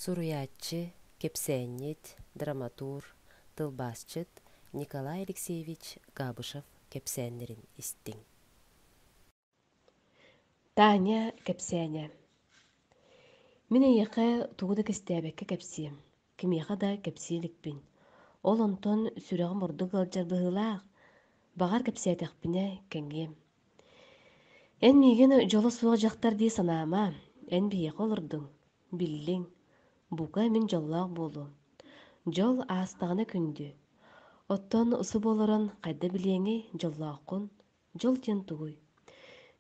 Суруйааччы, кэпсээнньит, драматург, тылбаасчыт Николай Алексеевич Габышев кэпсээннэрин истиҥ. Таня кэпсээнэ Мин эйиэхэ тугу да кистээбэккэ кэпсиэм, кимиэхэ да кэпсии иликпин. Ол онтон сүрэҕим ордук ыалдьар быһыылаах, баҕар кэпсээтэхпинэ кэҥиэм. Эн миигин дьоло суох дьахтар дии санаама, эн биһиэхэ олордуҥ, биллиҥ, бука мин дьоллоох буолуом. Дьол аастаҕына күндү. Оттон субу олорон хайда билиэҥий дьоллооххун, Дьол диэн тугуй?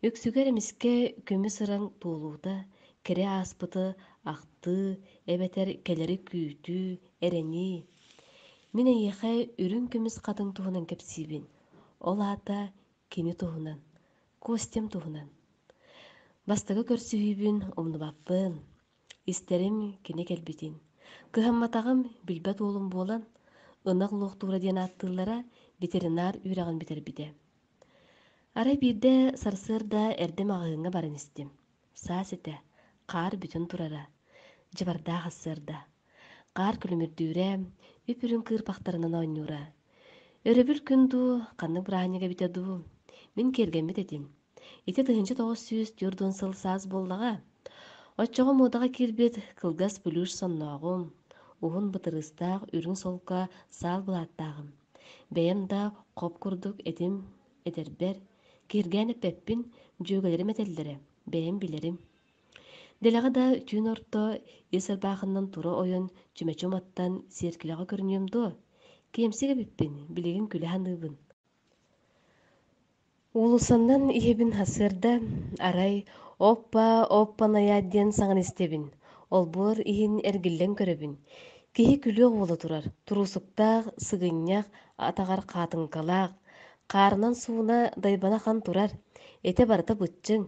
Үксүгэр эмискэ көмүс ыраҥ туолуута, кэрэ ааспыты ахтыы эбэтэр кэлэри күүтүү, эрэнии. Мин эйиэхэ үрүҥ көмүс хатыҥ туһунан кэпсиибин. Ол аата кини туһунан, Костям туһунан. Бастакы көрсүһүүбүн умнубаппын. Истэрим кини кэлбитин. Кыһамматаҕым билбэт уолум буолан, ынах луохтуура диэн ааттыыллара ветеринар үөрэҕин бүтэрбитэ. Арай биирдэ сарсыарда эрдэ маҕаһыыҥҥа баран истим. Саас этэ, хаар бүтэн турара. Дьыбардаах сарсыарда. Хаар күлүмүрдүүрэ, үп-үрүҥ кыырпахтарынан оонньуура. Өрөбүл күн дуу, ханнык бырааһынньык эбитэ дуу, мин киэргэммит этим. Ити 1940 сыл саас буоллаҕа. Оччоҕо муодаҕа киирбит кылгас плюш соннооҕум, уһун бытырыыстаах үрүҥ солко саал былааттааҕым. Бэйэм да хоп курдук этим эдэрбэр, киһиргээн эппэппин, дьүөгэлэрим этэллэрэ, бэйэм билэрим. Дэлэҕэ да түүн орто ис ырбаахыннан тура ойон чүмэчи уматтан сиэркилэҕэ көрүнүөм дуо? Киэмсик эбиппин, билигин күлэ саныыбын. Уулуссаннан иһэбин сарсыарда, арай «Оппа, оппа-найаат» диэн саҥаны истэбин. Олбуор иһин эргиллэн көрөбүн. Киһи күлүөх буола турар, туруусуктаах, сыгынньах, атаҕар хаатыҥкалаах, хаарынан сууна дайбана хан турар, этэ барыта быччыҥ.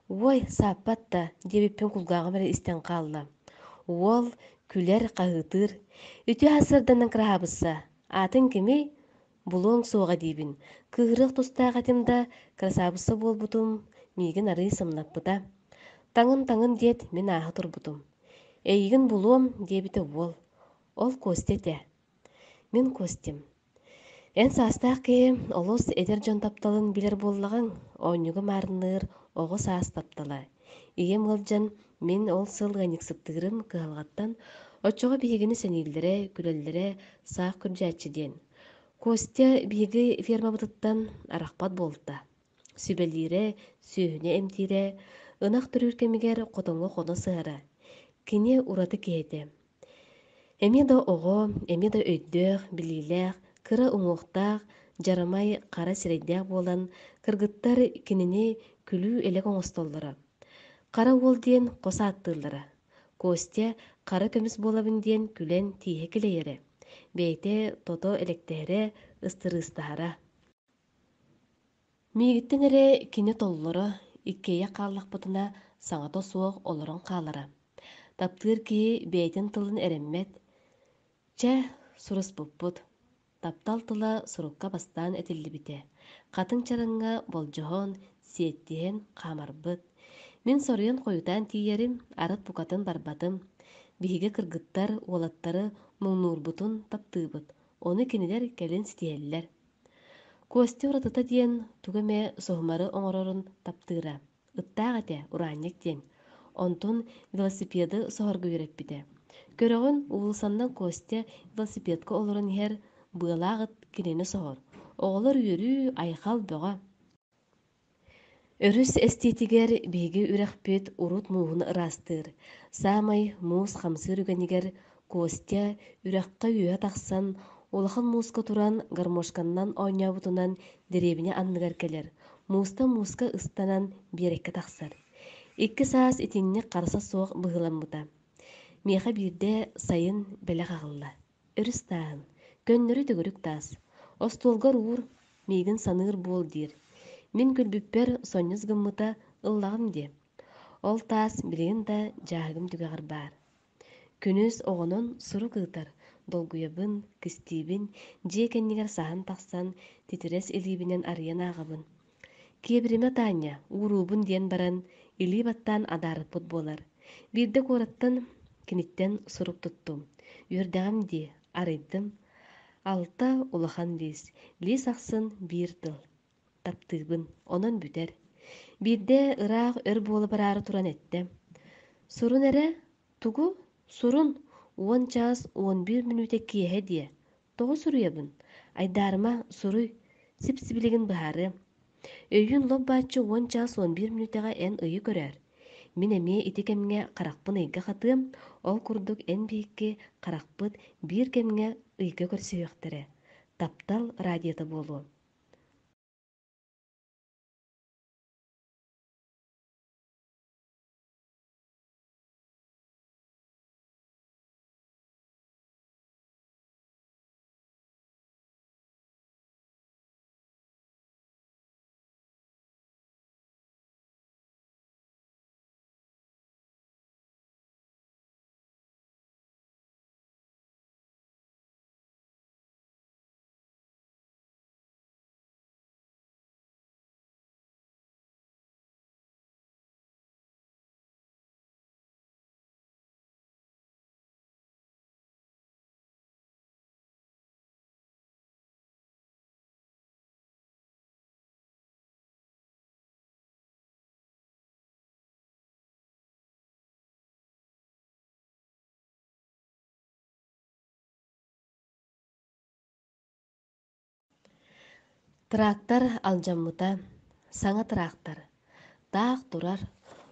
«Уой, сааппат да» диэбиппин кулгааҕым эрэ истэн хаалла. Уол күлэр, хаһыытыыр: «Үтүө сарсыарданан кыраһаабысса, аатыҥ кимий?» Булуоҥ суоҕа диибин, кыыһырыах тустаах этим да, кырасаабысса буолбутум миигин арыый сымнаппыта. Таҥын-таҥын диэт, мин ааһа турбутум. Эйигин булуом, диэбитэ уол. Ол Костя этэ. Мин Костям. Эн саастаах киһи олус эдэр дьон тапталын билэр буоллаҕыҥ, оонньууга маарынныыр оҕо саас таптала. Ийэм ыалдьан, мин ол сыл ыанньыксыттыырым кыһалҕаттан, оччоҕо биһигини сэнииллэрэ, күлэллэрэ саах күрдьээччи диэн. Костя биһиги фермабытыттан арахпат буолта. Сүбэлиирэ, сүөһүнү эмтиирэ, ынах төрүүр кэмигэр хотоҥҥо хоно сыһара. Кини ураты киһи этэ. Эмиэ да оҕо, эмиэ да өйдөөх, билиилээх, кыра уҥуохтаах, дьарамай хара сирэйдээх буолан, кыргыттар кинини күлүү-элэк оҥостоллоро. Хара уол диэн хос ааттыыллара. Костя хара көмүс буолабын диэн күлэн тииһэ килэйэрэ, бэйэтэ тото элэктэһэрэ, ыстырыыстаһара. Миигиттэн эрэ кини толлоро, иккиэйэх хааллахпытына саҥата суох олорон хаалара. Таптыыр киһи бэйэтин тылын эрэммэт, «Чэ, суруспуппут, таптал тыла сурукка бастаан этиллибитэ, хатыҥ чараҥҥа болдьоһон, сиэттиһэн хаамарбыт. Мин соруйан хойутаан тиийэрим, арыт букатын барбатым. Биһиги кыргыттар уолаттары муҥнуурбутун таптыыбыт, ону кинилэр кэлин ситиһэллэр. Костя уратыта диэн тугу эмэ соһумары оҥорорун таптыыра. Ыттаах этэ, ураанньык диэн. Онтон велосипеды соһорго үөрэппитэ. Көрөҕүн, уулуссаннан Костя велосипедка олорон иһэр, быалаах ыт кинини соһор. Оҕолор үөрүү, айхал бөҕө. Өрүс эстиитигэр биһиги үрэхпит урут мууһун ыраастыыр. Саамай муус хамсыыр үгэнигэр Костя үрэххэ үөһэ тахсан, улахан мууска туран гармошканнан оонньообутунан дэриэбинэ анныгар кэлэр, муустан мууска ыстанан биэрэккэ тахсар. Икки саас итинник харса суох быһыыламмыта. Миэхэ биирдэ сайын бэлэх аҕалла. Өрүс тааһын, көннөрү төгүрүк таас. Остуолгар уур, миигин саныыр буол диир. Мин күлбүппэр сонньус гыммыта ыллаҕым дии. Ол таас билигин да дьааһыгым түгэҕэр баар. Күнүс оҕонон сурук ыытар, долгуйабын, кистиибин, дьиэ кэннигэр саһан тахсан, титирэс илиибинэн арыйан ааҕабын. Киэбиримэ Таня, ууруубун диэн баран, илии баттаан адаарыппыт буолар. Биирдэ куораттан. Киниттэн сурук туттум. Үөрдэҕим дии, арыйдым. Алта улахан лиис. Лиис ахсын биир тыл. Таптыыбын, онон бүтэр. Биирдэ ыраах өр буола бараары туран эттэ: «Сурун эрэ, тугу? Сурун, уон чаас 11 мүнүүтэ киэһэ диэ. Тоҕо суруйабын? Айдаарыма, суруй, сип-сибилигин быһаарыам. Өйүүн лоп-бааччы уон чаас 11 мүнүүтэҕэ эн ыйы көрөөр. Мин эмиэ ити кэмҥэ харахпын ыйга хатыам, ол курдук эн биһикки харахпыт биир кэмҥэ ыйга көрсүһүөхтэрэ. Таптал радиота буолуо. Трактор алдьаммыта, саҥа трактор. Таах турар,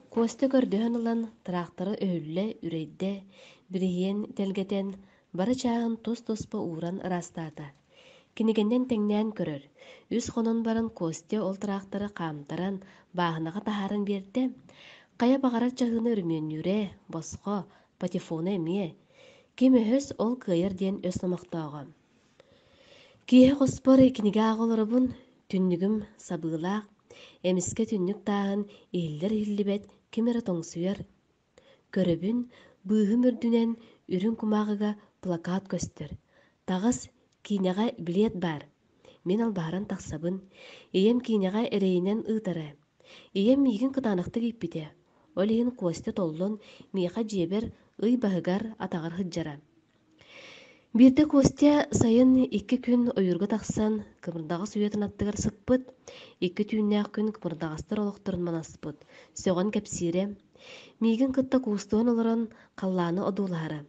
Костя көрдөһөн ылан тракторы өһүллэ үрэйдэ, бириһиэн тэлгэтэн, бары чааһын тус-туспа ууран ыраастаата. Кинигэнэн тэҥнээн көрөр. Үс хонон баран Костя ол тракторы хаамтаран, бааһынаҕа таһааран биэрдэ. Хайа баҕарар чаһыыны өрөмүөннүүрэ, босхо, патефона эмиэ. Ким өһөс, ол кыайар диэн өс номохтооҕо. Киэһэ хоспор кинигэ ааҕа олоробун, түннүгүм сабыылаах, эмискэ түннүк тааһын иһиллэр-иһиллибэт ким эрэ тоҥсуйар. Көрөбүн, быыһым үрдүнэн үрүҥ кумааҕыга плакат көстөр. Таҕыс, киинэҕэ билиэт баар. Мин албаһыран тахсабын. Ийэм киинэҕэ эрэйинэн ыытара. Ийэм миигин кытаанахтык ииппитэ. Ол иһин Костя толлон миэхэ дьиэбэр ый баһыгар, атаҕар сылдьара. Биирдэ Костя сайын икки күн ойуурга тахсан, кымырдаҕас уйатын аттыгар сыппыт, икки түүннээх күн кымырдаҕастар олохторун манаспыт, сөҕөн кэпсиирэ. Миигин кытта куустуһан олорон халлааны одуулаһара.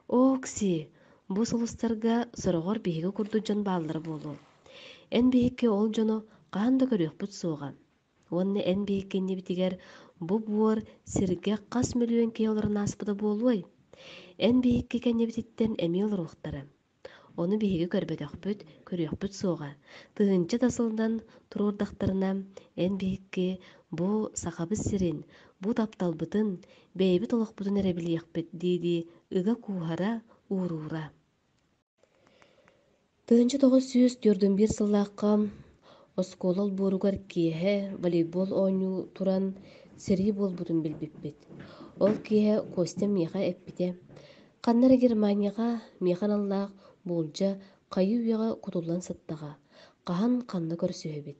«Оо, Кси, бу сулустарга сороҕор биһиги курдук дьон бааллара буолуо. Эн биһикки ол дьону хаһан да көрүөхпүт суоҕа. Уонна эн биһикки иннибитигэр бу буор сиргэ хас мөлүйүөн киһи олорон ааспыта буолуой? Эн биһикки кэннибититтэн эмиэ олоруохтара. Ону биһиги көрбөтөхпүт, көрүөхпүт суоҕа. Тыһыынча да сылынан туруордахтарына, эн биһикки бу Сахабыт сирин, бу тапталбытын, бэйэбит олохпутун эрэ билиэхпит дии-дии ыга кууһара, ууруура. 1941 сыллаахха оскуола олбуоругар киэһэ волейбол оонньуу туран сэрии буолбутун билбиппит. Ол киэһэ Костя миэхэ эппитэ: «Ханна эрэ Германияҕа миэхэ аналлаах буулдьа хайыы-үйэҕэ кутуллан сыттаҕа, хаһан ханна көрсүһэбит?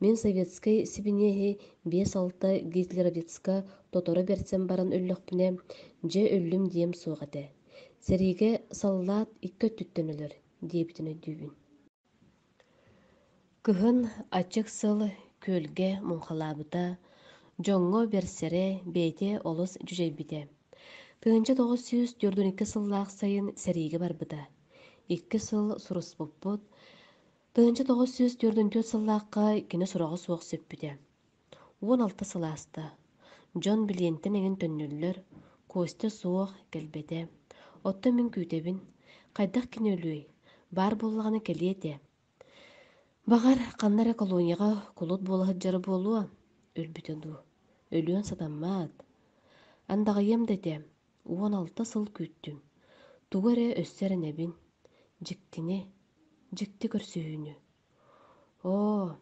Мин советскай сибиниэһи биэс-алта гитлеровецка тоторо бэрсэн баран өллөхпүнэ, дьэ өллүм диэм суох этэ. Сэриигэ саллаат икки өттүттэн өлөр» диэбитин өйдүүбүн. Кыһын аччык сыл күөлгэ муҥхалаабыта, дьоҥҥо бэрсэрэ, бэйэтэ олус дьүдьэйбитэ. 1942 сыллаах сайын сэриигэ барбыта. Икки сыл суруспуппут, 1944 сыллаахха кини сураҕа суох сүппүтэ. 16 сыл ааста. Дьон билиэнтэн эҥин төннөллөр, Костя суох, кэлбэтэ. Оттон мин күүтэбин. Хайдах кини өлүөй? Баар буоллаҕына кэлиэ этэ. Баҕар, ханна эрэ колонияҕа кулут буола сылдьара буолуо. Өлбүтэ дуу? Өлүөн сатаммат. Андаҕайыам да этэ. 16 сыл күүттүм. Тугу эрэ өссө эрэнэбин. Дьиктини, дьикти көрсүһүүнү. Оо,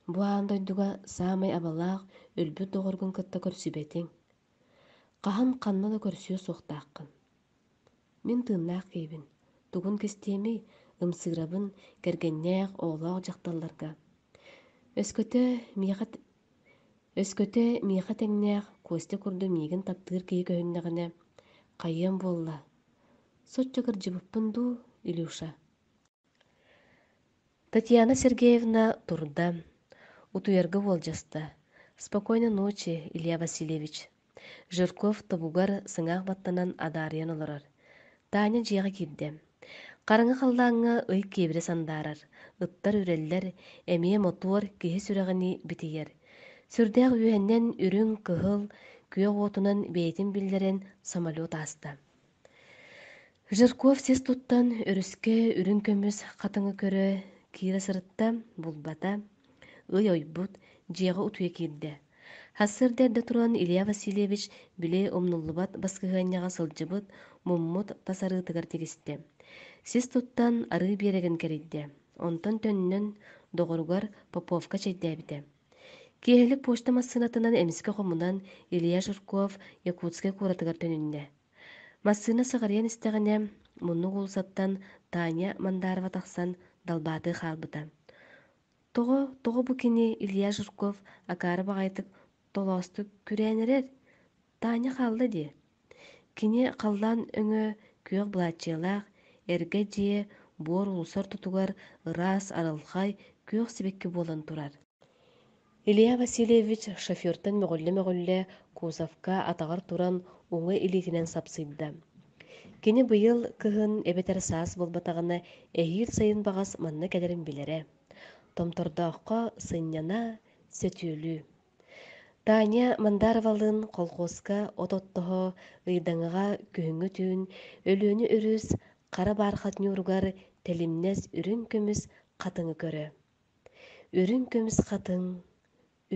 бу аан дойдуга саамай абалаах өлбүт доҕоргун кытта көрсүбэтиҥ. Хаһан ханна да көрсүө суохтааххын. Мин тыыннаах киһибин, тугун кистиэмий, ымсыырабын кэргэннээх, оҕолоох дьахталларга. Өскөтө миэхэ Өскөтө миэхэ тэҥнээх Костя курдук миигин таптыыр киһи көһүннэҕинэ, Хайыам буолла? Соччо кырдьыбыппын дуу, Илюша? Татьяна Сергеевна турда, утуйарга уолдьаста. Спокойной ночи, Илья Васильевич. Жирков тобугар сыҥаах баттанан адаарыйан олорор. Таня дьиэҕэ киирдэ. Хараҥа халлааҥҥа ый киэбирэ сандаарар, ыттар үрэллэр, эмиэ мотуор киһи сүрэҕинии битийэр. Сүрдээх үөһэннэн үрүҥ, кыһыл, күөх уотунан бэйэтин биллэрэн самолет ааста. Жирков сис туттан өрүскэ үрүҥ көмүс хатыҥы көрө киирэ сырытта, булбата, ый ойбут, дьиэҕэ утуйа киирдэ. Сарсыарда эрдэ туран Илья Васильевич били умнуллубат баскыһыанньаҕа сылдьыбыт, муммут тас арыытыгар тигистэ. Сис туттан арыы биэрэгин кэрийдэ. Онтон төннөн доҕоругар Поповка чэйдээбитэ. Киэһэлик почта массыынатынан эмискэ хомунан Илья Жирков Якутскай куоратыгар төнүннэ. Массыына сыҕарыйан истэҕинэ, муннук уулуссаттан Таня Мандарова тахсан далбаатыы хаалбыта. Тоҕо, тоҕо бу кини Илья Жирков акаары баҕайытык толоостук күрээн эрэр? Таня хаалла дии. Кини халлаан өҥө күөх былааччыйалаах, эргэ дьиэ буор уулусса ортотугар ыраас, арылхай, күөх сибэкки буолан турар. Илья Васильевич шофертан мөҕүллэ-мөҕүллэ кузовка атаҕар туран уҥа илиитинэн сапсыйда. Кини быйыл кыһын эбэтэр саас буолбатаҕына эһиил сайын баҕас манна кэлэрин билэрэ. Томтордооххо сынньана, сөтүөлүү. Таня Мандаровалыын колхуоска от оттоһо Ыйдаҥаҕа күһүҥҥү түүн Өлүөнэ өрүс хара баархат ньууругар тэлимнэс үрүҥ көмүс хатыҥы көрө. Үрүҥ көмүс хатыҥ,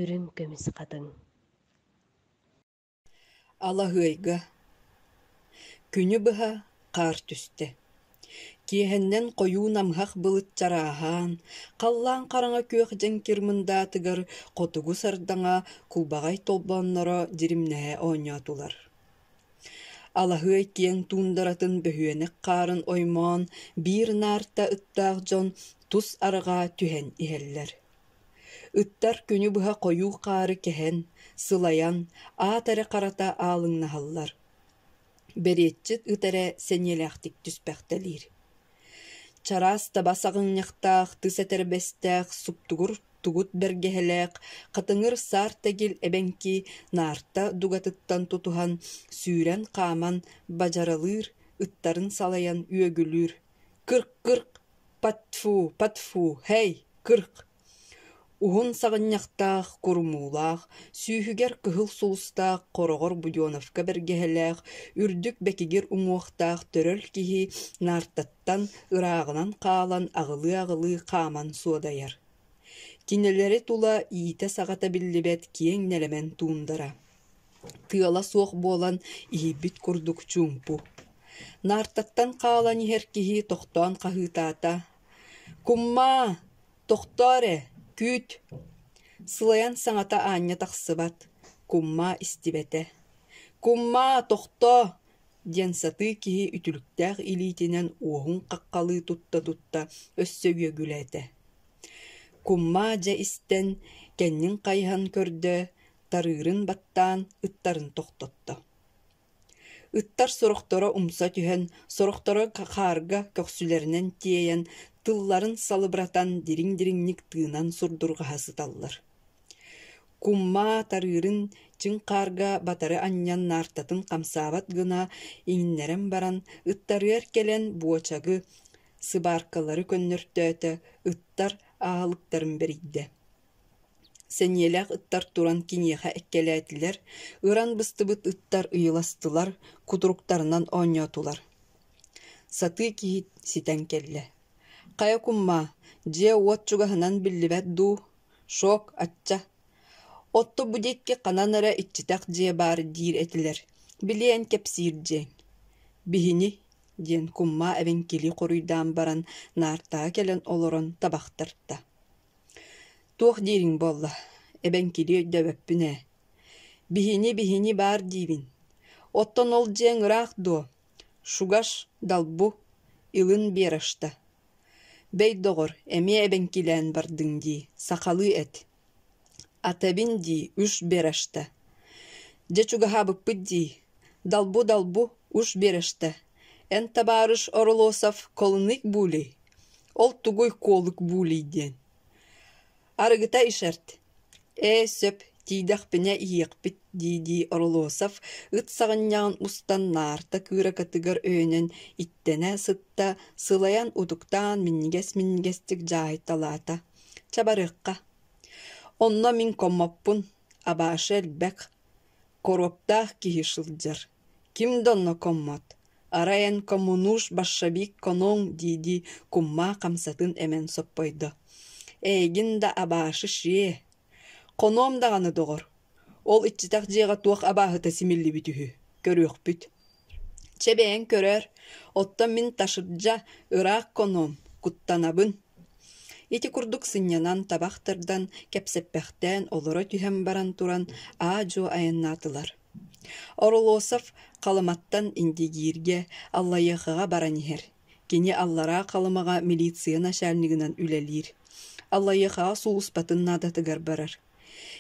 үрүҥ көмүс хатыҥ. Алаһыайга Күнү быһа хаар түстэ. Киэһэннэн хойуу намыһах былыт чарааһаан, халлаан хараҥа күөх дьэҥкир мындаатыгар хотугу сардаҥа кулбаҕай толбонноро дьиримнэһэ оонньоотулар. Алаһыай киэҥ туундаратын бөһүөнэк хаарын оймоон, биир наарта ыттаах дьон тус арҕаа түһэн иһэллэр. Ыттар күнү быһа хойуу хаары кэһэн, сылайан, аат эрэ харата аалыҥнаһаллар. Бэриэтчит ыт эрэ сэниэлээхтик түспэхтэлиир. Чараас таба саҕынньахтаах, тыс этэрбэстээх, суптугур тугут бэргэһэлээх, хатыҥыр саар тэгил эбэҥки наарта дугатыттан тутуһан, сүүрэн-хааман бадьаралыыр, ыттарын салайан үөгүлүүр: «Кырк-кырк, патфу, патфу, һэй, кырк!» Уһун саҕынньахтаах, курумуулаах, сүүһүгэр кыһыл сулустаах, хороҕор Буденовка бэргэһэлээх, үрдүк бэкигир уҥуохтаах төрөл киһи наартаттан ырааҕынан хаалан аҕылыы-аҕылыы хааман суодайар. Кинилэри тула иитэ-саҕата биллибэт киэҥ нэлэмэн туундара. Тыала суох буолан иһийбит курдук чуумпу. Наартаттан хаалан иһэр киһи тохтоон хаһыытаата: «Куммаа, тохтоо эрэ, күүт!» Сылайан саҥата аанньа тахсыбат, Куммаа истибэтэ. «Куммаа, тохтоо!» диэн сатыы киһи үтүлүктээх илиитинэн уоһун хаххалыы тутта-тутта өссө үөгүлээтэ. Куммаа дьэ истэн, кэннин хайыһан көрдө, тарыырын баттаан ыттарын тохтотто. Ыттар сорохторо умса түһэн, сорохторо хаарга көхсүлэринэн тиэйэн, тылларын салыбыратан дириҥ-дириҥник тыынан сурдурҕаһа сыталлар. Куммаа тарыырын чыҥ хаарга батары анньан наартатын хамсаабат гына иҥнэрэн баран, ыттарыгар кэлэн буочагы, сыбааркалары көннөртөөтө, ыттар аһылыктарын бэрийдэ. Сэниэлээх ыттар туран киниэхэ эккэлээтилэр, ыран быстыбыт ыттар ыйыластылар, кутуруктарынан оонньоотулар. Сатыы киһи ситэн кэллэ. «Хайа куммаа, дьиэ-уот чугаһынан биллибэт дуу? Шок, ачча. Отто бу диэки ханан эрэ иччитэх дьиэ баар диир этилэр, билиэн кэпсиир дьиэҥ. Биһини» диэн куммаа эбэҥкилии хоруйдаан баран наартаҕа кэлэн олорон табах тарта. Туох диириҥ буолла, эбэҥкилии өйдөөбөппүн ээ. Биһини-биһини баар диибин. Оттон ол дьиэҥ ыраах дуо? Шугаш, далбу, илын биэрашта. Бэй доҕор, эмиэ эбэҥкилээн бардыҥ дии, сахалыы эт. Атэбин дии, үш берашта. Дьэ чугаһаабыппыт дии. Далбу-далбу. Уж береште, эн табаарыш Оролосов колынык буулей, ол тугуй куолук буулей диэн. Арыгыта ишэрт, ээ сөп, тиийдэхпинэ иһиэхпит дии-дии Оролосов ыт саҕынньаҕын устан наарта кыыракатыгар өйөнөн иттэнэ сытта, сылайан утуктаан минньигэс-минньигэстик дьааһыйталаата: «Чэ барыахха. Онно мин хоммоппун, абаашы элбэх, Коруоптаах киһи сылдьар, ким да онно хоммот, арай эн коммунууш большевик хонуоҥ дии-дии куммаа хамсатын эмэн соппойдо: «Эйигин да абаашы шиэ, хонуом даҕаны доҕор, ол иччитэх дьиэҕэ туох абааһыта симиллибит үһү, көрүөхпүт. Чэ бэйэҥ көрөөр, оттон мин ташырдьа ыраах хонуом, куттанабын» Ити курдук сынньанан, табах тардан, кэпсэппэхтээн олоро түһэн баран туран аа-дьуо айаннаатылар. Оролосов Халыматтан Индигииргэ, Аллайыахаҕа баран иһэр. Кини Аллараа Халымаҕа милиция начальнигынан үлэлиир. Аллайыахаҕа сулууспатын наадатыгар барар.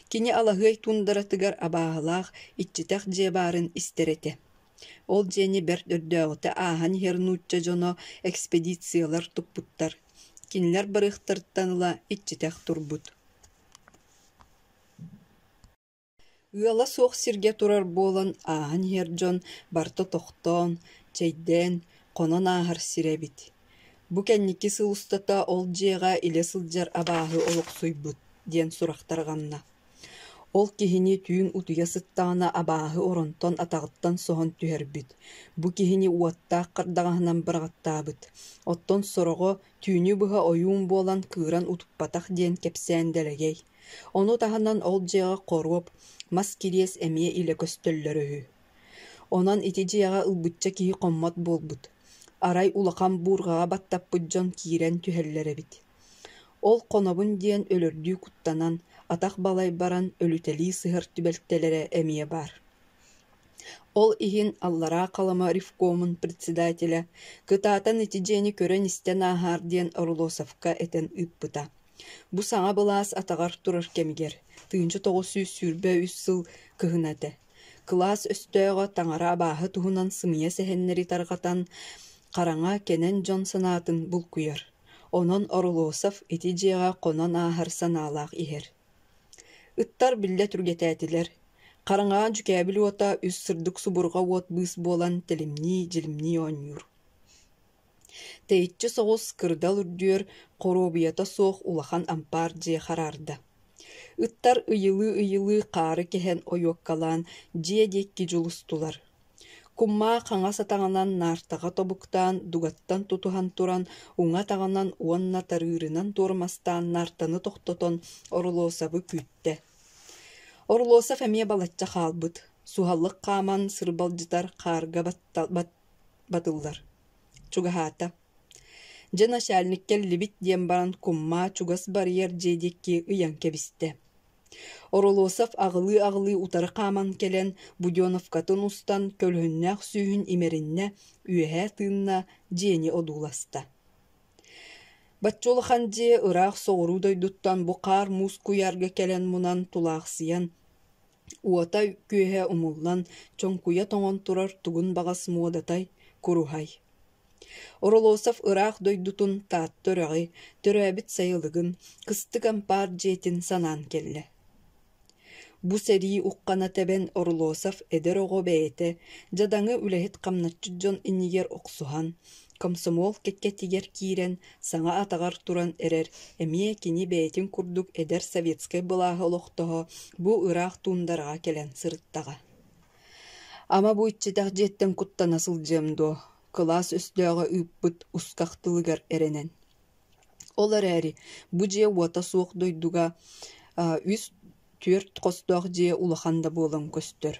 Кини Алаһыай туундаратыгар абааһылаах, иччитэх дьиэ баарын истэр этэ. Ол дьиэни бэрт өрдөөҕүтэ ааһан иһэр нуучча дьоно экспедициялар туппуттар. Кинилэр барыахтарыттан ыла иччитэх турбут. Ыала суох сиргэ турар буолан ааһан иһэр дьон барыта тохтоон, чэйдээн, хонон ааһар сирэ эбит. Бу кэнники сыл устата ол дьиэҕэ илэ сылдьар абааһы олохсуйбут диэн сурах тарҕанна. Ол киһини түүн утуйа сыттаҕына абааһы оронтон атаҕыттан соһон түһэрбит, бу киһини уоттаах хардаҕаһынан быраҕаттаабыт, оттон сороҕо түүнү быһа ойуун буолан кыыран утуппатах диэн кэпсээн дэлэгэй. Ону таһынан ол дьиэҕэ хоруоп, мас кириэс эмиэ илэ көстөллөр үһү. Онон ити дьиэҕэ ылбычча киһи хоммот буолбут, арай улахан буурҕаҕа баттаппыт дьон киирэн түһэллэр эбит. Ол хонобун диэн өлөрдүү куттанан, атах балай баран өлүтэлии сыһар түбэлтэлэрэ эмиэ баар. Ол иһин Аллараа Халыма ревкомун председателэ кытаатан ити дьиэни көрөн-истэн ааһаар диэн Орулосовка этэн ыыппыта. Бу саҥа былаас атаҕар турар кэмигэр, 1923 сыл кыһына этэ. Кылаас өстөөҕө таҥара абааһы туһунан сымыйа сэһэннэри тарҕатан, хараҥа кэнэн дьон санаатын булкуйар. Онон Орулосов ити дьиэҕэ хонон ааһар санаалаах иһэр. Ыттар биллэ түргэтээтилэр. Хараҥаҕа дьүкээбил уота үс сырдык субурҕа уот быыс буолан тэлимнии-дьилимнии оонньуур. Тэйиччи соҕус кырдал үрдүөр хоруобуйата суох улахан ампаар дьиэ хараарда. Ыттар ыйылыы-ыйылыы хаары кэһэн ойуоккалаан дьиэ диэки дьулустулар. Куммаа хаҥас атаҕынан наартаҕа тобуктаан, дугаттан тутуһан туран, уҥа атаҕынан уонна тарыырынан туормастаан наартаны тохтотон Орулосовы күүттэ. Орулосов эмиэ балачча хаалбыт, суһаллык хааман сырбалдьытар хаарга батыллар. Чугаһаата. Дьэ начальник кэллибит диэн баран куммаа чугас барыйар дьиэ диэки ыйан кэбистэ. Оролосов аҕылыы-аҕылыы утары хааман кэлэн, Буденовкатын устан, көлөһүннээх сүүһүн имэриннэ, үөһэ тыынна, дьиэни одууласта. Бачча улахан дьиэ ыраах соҕуруу дойдуттан бу хаар-муус куйаарга кэлэн мунан тулаахсыйан, уота-күөһэ умуллан, чоҥкуйа тоҥон турар тугун баҕас муодатай, куруһай. Оролосов ыраах дойдутун Таатта үрэҕи, төрөөбүт сайылыгын, кыстык ампаар дьиэтин санаан кэллэ. Бу сэрии уххана тэбэн Оролосов эдэр оҕо бэйэтэ дьадаҥы үлэһит хамначчыт дьон иннигэр охсуһан, комсомол кэккэтигэр киирэн саҥа атаҕар туран эрэр эмиэ кини бэйэтин курдук эдэр советскай былааһы олохтоһо бу ыраах туундараҕа кэлэн сырыттаҕа. Ама бу иччитэх дьиэттэн куттана сылдьыам дуо, кылаас өстөөҕө ыыппыт усках тылыгар эрэнэн. Ол эрээри бу дьиэ уота суох дойдуга үс түөрт хостоох дьиэ улахан да буолан көстөр.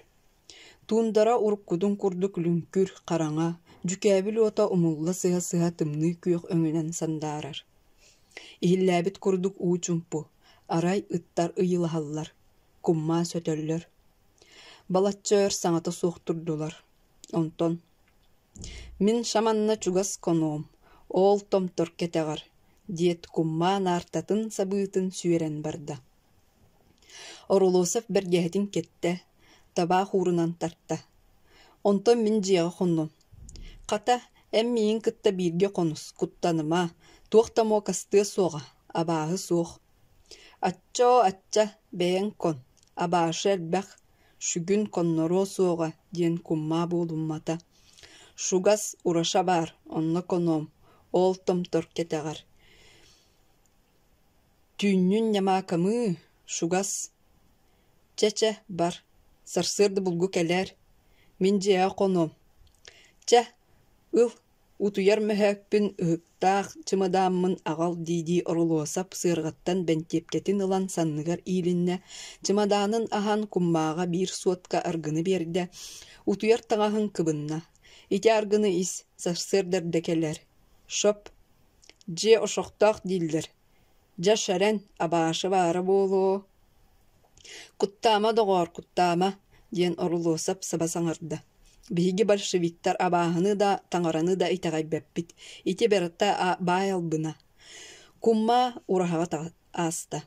Туундара уруккутун курдук лүҥкүр, хараҥа, дьүкээбил уота умулла сыһа-сыһа тымныы күөх өҥүнэн сандаарар. Иһиллээбит курдук уу чумпу, арай ыттар ыйылаһаллар, куммаа сөтөллөр. Балачча өр саҥата суох турдулар. Онтон «Мин шаманна чугас хонуом, оол томтор кэтэҕэр» диэт куммаа наартатын сабыытын сүөрэн барда. Орулосов бэргэһэтин кэттэ, табаах уурунан тарта. Онтон мин дьиэҕэ хоннум. Хата, эн миигин кытта бииргэ хонус, куттаныма, туох да муокастыа суоҕа, абааһы суох. Аччоо, ачча, бэйэҥ кон, абаашы элбэх, сүгүн конноруо суоҕа диэн куммаа буолуммата. Шугас ураша баар, онно конуом, ол томтор кэтэҕэр. Түүннүн ньамаакамыы, шугас Чэ-чэ, бар, сарсыарда булгу кэлээр, мин дьиэҕэ хонуом. Чэ, ыл, утуйар мөһөөкпүн ыһыктаах чымадааммын аҕал дии-дии Орулуосап сыарҕаттан бэнтиэпкэтин ылан санныгар иилиннэ, чымадаанын аһан куммааҕа биир суотка аргыны биэрдэ, утуйар таҥаһын кыбынна. Ити аргыны ис, сарсыарда эрдэ кэлээр. Шоп, дьиэ ошохтоох дииллэр Дьэ шэрэн, абаашы баара буолуо «Куттаама, доҕоор, куттаама» диэн Орулуосап саба саҥарда. «Биһиги большевиктар абааһыны да, таҥараны да итэҕэйбэппит, ити барыта баай албына». Кумма ураһаҕа ааста.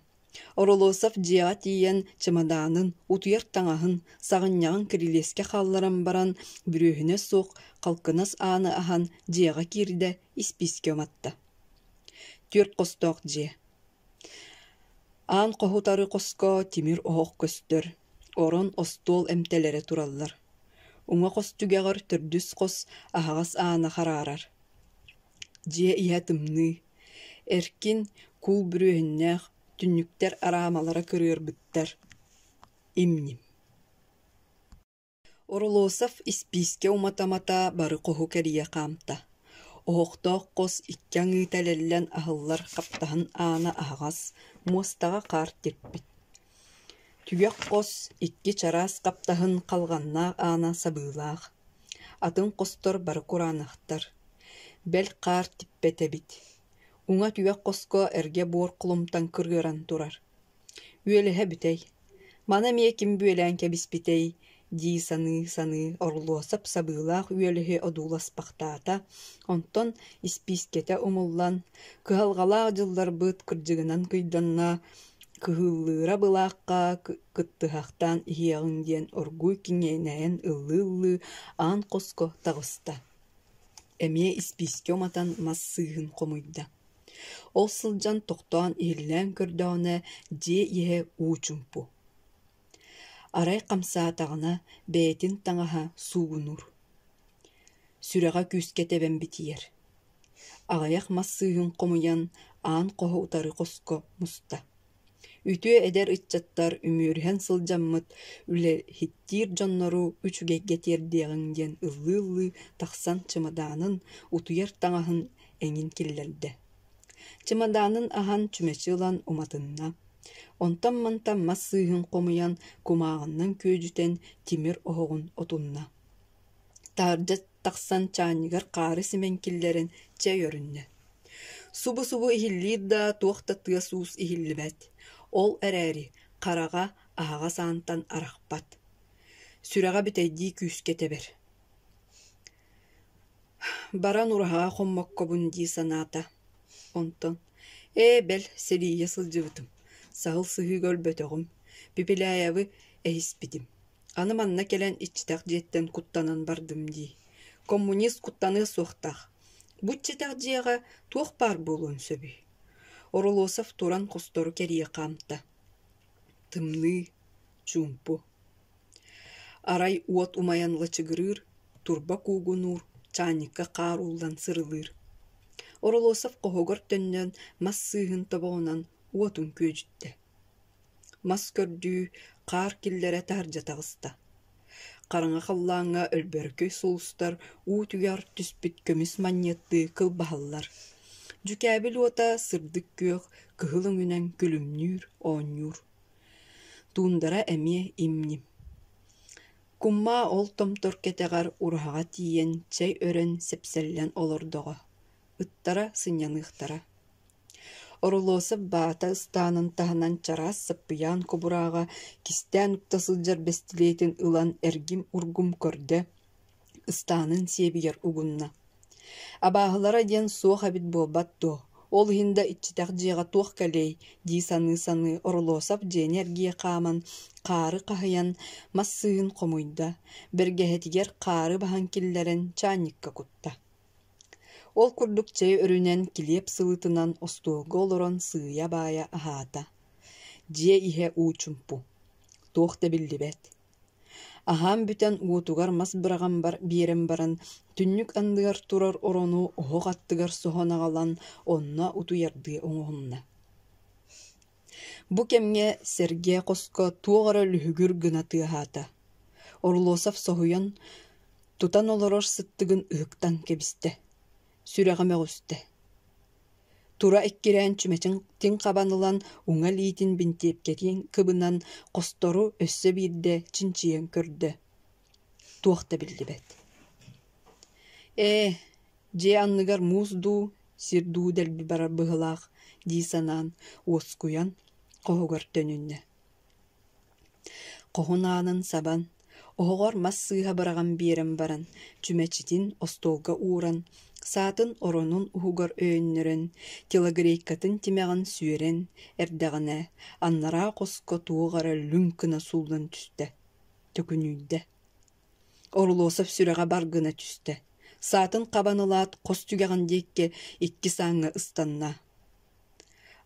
Орулуосап дьиэҕэ тиийэн чымадаанын, утуйар таҥаһын, саҕынньаҕын кирилиэскэ хаалларан баран, бүрүөһүнэ суох халкынас ааны аһан дьиэҕэ киирдэ, испиискэ уматта. Түөрт хостоох дьиэ. Аан хоһутары хоско тимир оһох көстөр, орон, остуол эмтэлэрэ тураллар. Уҥа хос түгэҕэр төрдүс хос аһаҕас аана хараарар. Дьиэ иһэ тымныы, эркин куул бүрүөһүннээх, түннүктэр араамалара кырыарбыттар, им-ньим. Орулуосов испиискэ умата-умата бары хоһу кэрийэ хаамта. Оһохтоох хос икки аҥыы тэлэллэн аһыллар хаптаһын аана аһаҕас, муостаҕа хаар тирпит. Түгэх хос икки чараас хаптаһын халҕаннаах аана сабыылаах. Атын хостор бары кураанахтар. Бэл хаар типпэт эбит. Уҥа түгэх хоско эргэ буор кулумтан кырыаран турар. Үөлэһэ бүтэй, маны эмиэ ким бүөлээн кэбиспитэй дии саныы-саныы Орлуосап сабыылаах үөлэһи одууласпахтаата, онтон испиискэтэ умуллан, кыһалҕалаах дьылларбыт кырдьыгынан кыйданна, кыһыыллыыра былаахха кыттыһахтаан иһиэҕиҥ диэн оргууй киҥинэйэн ыллыы-ыллыы аан хоско таҕыста. Эмиэ испиискэ уматан мас сыыһын хомуйда. Ол сылдьан тохтоон иһиллээн көрдөҕүнэ, дьиэ иһэ уу чуумпу. Арай хамсаатаҕына, бэйэтин таҥаһа суугунуур. Сүрэҕэ күүскэ тэбэн битийэр. Аҕыйах мас сыыһын хомуйан, аан хоһу утары хоско муста. Үтүө эдэр ыччаттар үмүөрүһэн сылдьаммыт үлэһиттиир дьоннору үчүгэйгэ тиэрдиэҕиҥ диэн ыллыы-ыллыы тахсан чымадаанын, утуйар таҥаһын эҥин киллэрдэ. Чымадаанын аһан чүмэчи ылан уматынна. Онтон-мантан мас сыыһын хомуйан, кумааҕыннан күөдьүтэн тимир оһоҕун отунна. Таһырдьа тахсан чаанньыгар хаары симэн киллэрэн чэй өрүннэ. Субу-субу иһиллиир да, туох да тыас-уус иһиллибэт. Ол эрээри хараҕа аһаҕас аантан арахпат. Сүрэҕэ бүтэйдии күүскэ тэбэр. Баран ураһаҕа хоммоккобун дии санаата. Онтон «Ээ, бэл, сэлиийэ сылдьыбытым, саһыл сыһыыга өлбөтөҕүм, Пепеляевы эһиспитим. Аны манна кэлэн иччитэх дьиэттэн куттанан бардым дии. Коммунист куттаныа суохтаах. Бу иччитэх дьиэҕэ туох баар буолуон сөбүй?» Оролуосов туран хостору кэрийэ хаамта. Тымныы, чуумпу. Арай уот умайан лачыгырыыр, турба куугунуур, чаанньыкка хаар ууллан сырылыыр. Оролуосов хоһугар төннөн мас сыыһын тобоҕунан уотун күөдьүттэ. Мас көрдүү, хаар киллэрэ таһырдьа таҕыста. Хараҥа халлааҥҥа өлбөркөй сулустар уу түгэҕэр түспүт көмүс манньыаттыы кылбаһаллар. Дьүкээбил уота сырдык күөх, кыһыл өҥүнэн күлүмнүүр, оонньуур. Туундара эмиэ им-ньим. Куммаа ол томтор кэтэҕэр ураһаҕа тиийэн чэй өрөн сэпсэллэн олордоҕо, ыттара сынньаныахтара. Орулуосап баата ыстаанын таһынан чараас саппыйаан кубурааҕа кистээн укта сылдьар бэстилиэтин ылан эргим-ургум көрдө, ыстаанын сиэбигэр угунна. Абааһылара диэн суох эбит буолбат дуо, Ол иһин да иччитэх дьиэҕэ туох кэлиэй дии саныы-саныы Оролуосап дьиэни эргийэ хааман, хаары хаһыйан, мас сыыһын хомуйда, бэргэһэтигэр хаары баһан киллэрэн чаанньыкка кутта. Ол курдук чэй өрүнэн, килиэп сылытынан остуолга олорон сыыйа-баайа аһаата. Дьиэ иһэ уу чумпу, туох да биллибэт. Аһаан бүтэн уотугар мас быраҕан биэрэн баран, түннүк анныгар турар орону оһох аттыгар соһон аҕалан онно утуйардыы оҥоһунна. Бу кэмҥэ сэргэ хоско туох эрэ лүһүгүр гына тыаһаата. Орлосов соһуйан, тутан олорор сыттыгын ыһыктан кэбистэ, сүрэҕэ мөҕүстэ. Тура эккирээн чүмэчин тиҥ хабан ылан, уҥа илиитин бинтиэпкэтин кыбынан хостору өссө биирдэ чинчийэн көрдө. Туох да биллибэт. Ээ, дьиэ анныгар муус дуу, сир дуу дэлби барар быһыылаах дии санаан, уоскуйан, хоһугар төнүннэ. Хоһун аанын сабан, оһоҕор мас сыыһа быраҕан биэрэн баран, чүмэчитин остуолга ууран, саатын оронун уһугар өйөннөрөн, телогрейкатын тимэҕин сүөрэн эрдэҕинэ, анараа хоско туох эрэ лүҥ гына сууллан түстэ, төкүнүйдэ. Орлосов сүрэҕэ бар гына түстэ, саатын хабан ылаат хос түгэҕин диэки икки сааҥҥа ыстанна.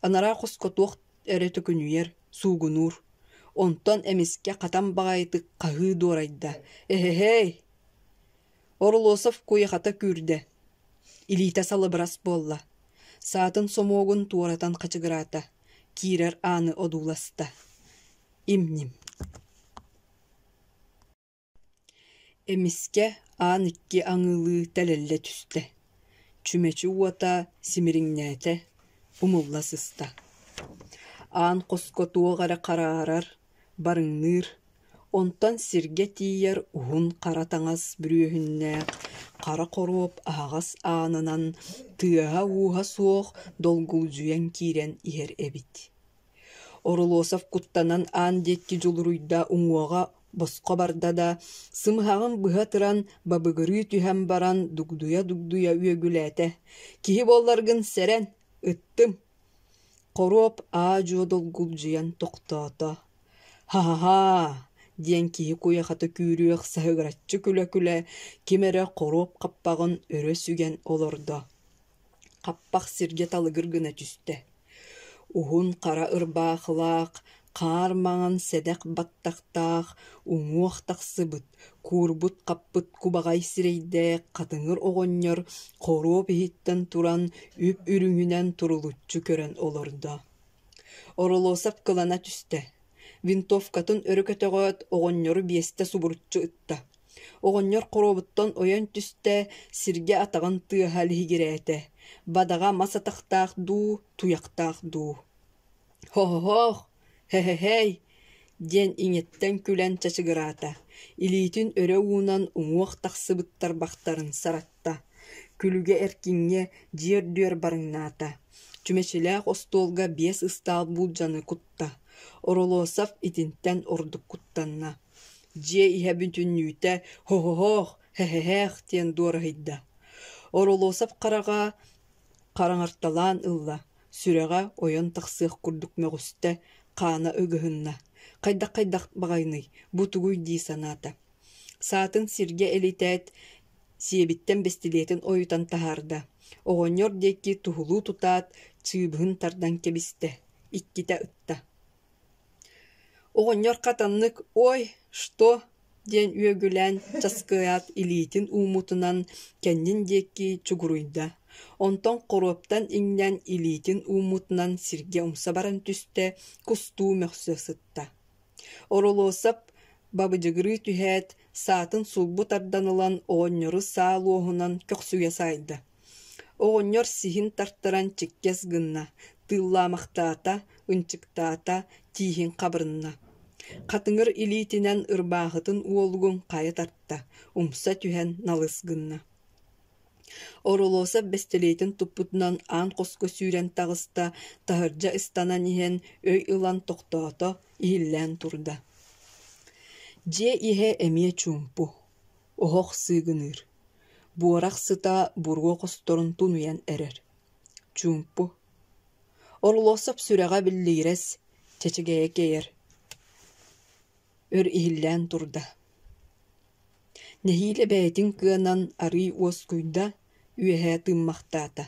Анараа хоско туох эрэ төкүнүйэр, суугунуур. Онтон эмискэ хатан баҕайытык хаһыы дуорайда: «Эһэһэй!» Орлосов куйахата күүрдэ, илиитэ салыбырас буолла, саатын сомуогун туоратан хачыгыраата, киирэр ааны одууласта. Им-ньим Эмискэ аан икки аҥыылыы тэлэллэ түстэ, чүмэчи уота симириҥнээтэ, умулла сыста. Аан хоско туох эрэ хараарар, барыҥныыр, онтон сиргэ тиийэр уһун хара таҥас бүрүөһүннээх хара хоруоп аһаҕас аанынан тыаһа-ууһа суох долгулдьуйан киирэн иһэр эбит. Орулуосов куттанан аан диэки дьулуруйда уҥуоҕа босхо барда да, сымыһаҕын быһа ытыран бабыгырыы түһэн баран дугдуйа-дугдуйа үөгүлээтэ: «Киһи буолларгын сэрэн, ыттым!» Хоруоп аа-дьуо долгулдьуйан тохтоото: «Ха-ха-ха!» диэн киһи куйахата күүрүөх саһыгыраччы күлэ-күлэ ким эрэ хоруоп хаппаҕын өрө сүгэн олордо. Хаппах сиргэ талыгыр гына түстэ. Уһун хара ырбаахылаах, хаар маҥан сэдэх баттахтаах, уҥуох тахсыбыт, куурбут-хаппыт кубаҕай сирэйдээх хатыҥыр оҕонньор хоруоп иһиттэн туран үп-үрүҥүнэн турулуччу көрөн олордо. Оролуосап кылана түстэ, винтовкатын өрө көтөҕөөт, оҕонньору биэстэ субуруччу ытта. Оҕонньор хоруобуттан ойон түстэ, сиргэ атаҕын тыаһа лиһигирээтэ, бадаҕа мас атахтаах дуу, туйахтаах дуу. «Һо-һо-һоох, һэ-һэ-һэй!» диэн иҥиттэн күлэн чачыгыраата, илиитин өрө уунан уҥуох тахсыбыт тарбахтарын саратта, күлүгэ эркиҥҥэ дьиэ үрдүгэр барыҥнаата, чүмэчилээх остуолга биэс ыстаал буулдьаны кутта. Оролуосап итинтэн ордук куттанна. Дьиэ иһэ бүтүннүүтэ «һо-һо-һоох, һэ-һэ-һээх» диэн дуораһыйда. Оролуосап хараҕа хараҥарталаан ылла, сүрэҕэ ойон тахсыах курдук мөҕүстэ, хаана ыгыһынна. Хайдах-хайдах баҕайыный, бу тугуй дии санаата. Саатын сиргэ элитээт, сиэбиттэн бэстилиэтин ойутан таһаарда. Оҕонньор диэки туһулуу тутаат, чыыбыһын тардан кэбистэ, иккитэ ытта. Оҕонньор хатаннык «Ой, что?» диэн үөгүлээн часкыйаат илиитин ууммутунан кэннин диэки чугуруйда, онтон хоруоптан иҥнэн илиитин ууммутунан сиргэ умса баран түстэ, кустуу мөхсө сытта. Оролуосап бабыдьыгырыы түһээт, саатын сулбу тардан ылан оҕонньору саа луоһунан көхсүгэ саайда. Оҕонньор сиһин тартаран чиккэс гынна, тыыллаамахтаата, ынчыктаата, тииһин хабырынна. Хатыҥыр илиитинэн ырбаахытын уолугун хайа тарта, умса түһэн налыс гынна. Оролуосап бэстилиэтин туппутунан аан хоско сүүрэн таҕыста, таһырдьа ыстанан иһэн өй ылан тохтоото, иһиллээн турда. Дьиэ иһэ эмиэ чуумпу, оһох сыыгыныыр, буорах сыта буруо хосторун тунуйан эрэр. Чуумпу. Орлосов сүрэҕэ биллигирэс, чэчэгэйэ кэйэр. Өр иһиллээн турда. Нэһиилэ бэйэтин кыанан арыый уоскуйда, үөһэ тыыммахтаата,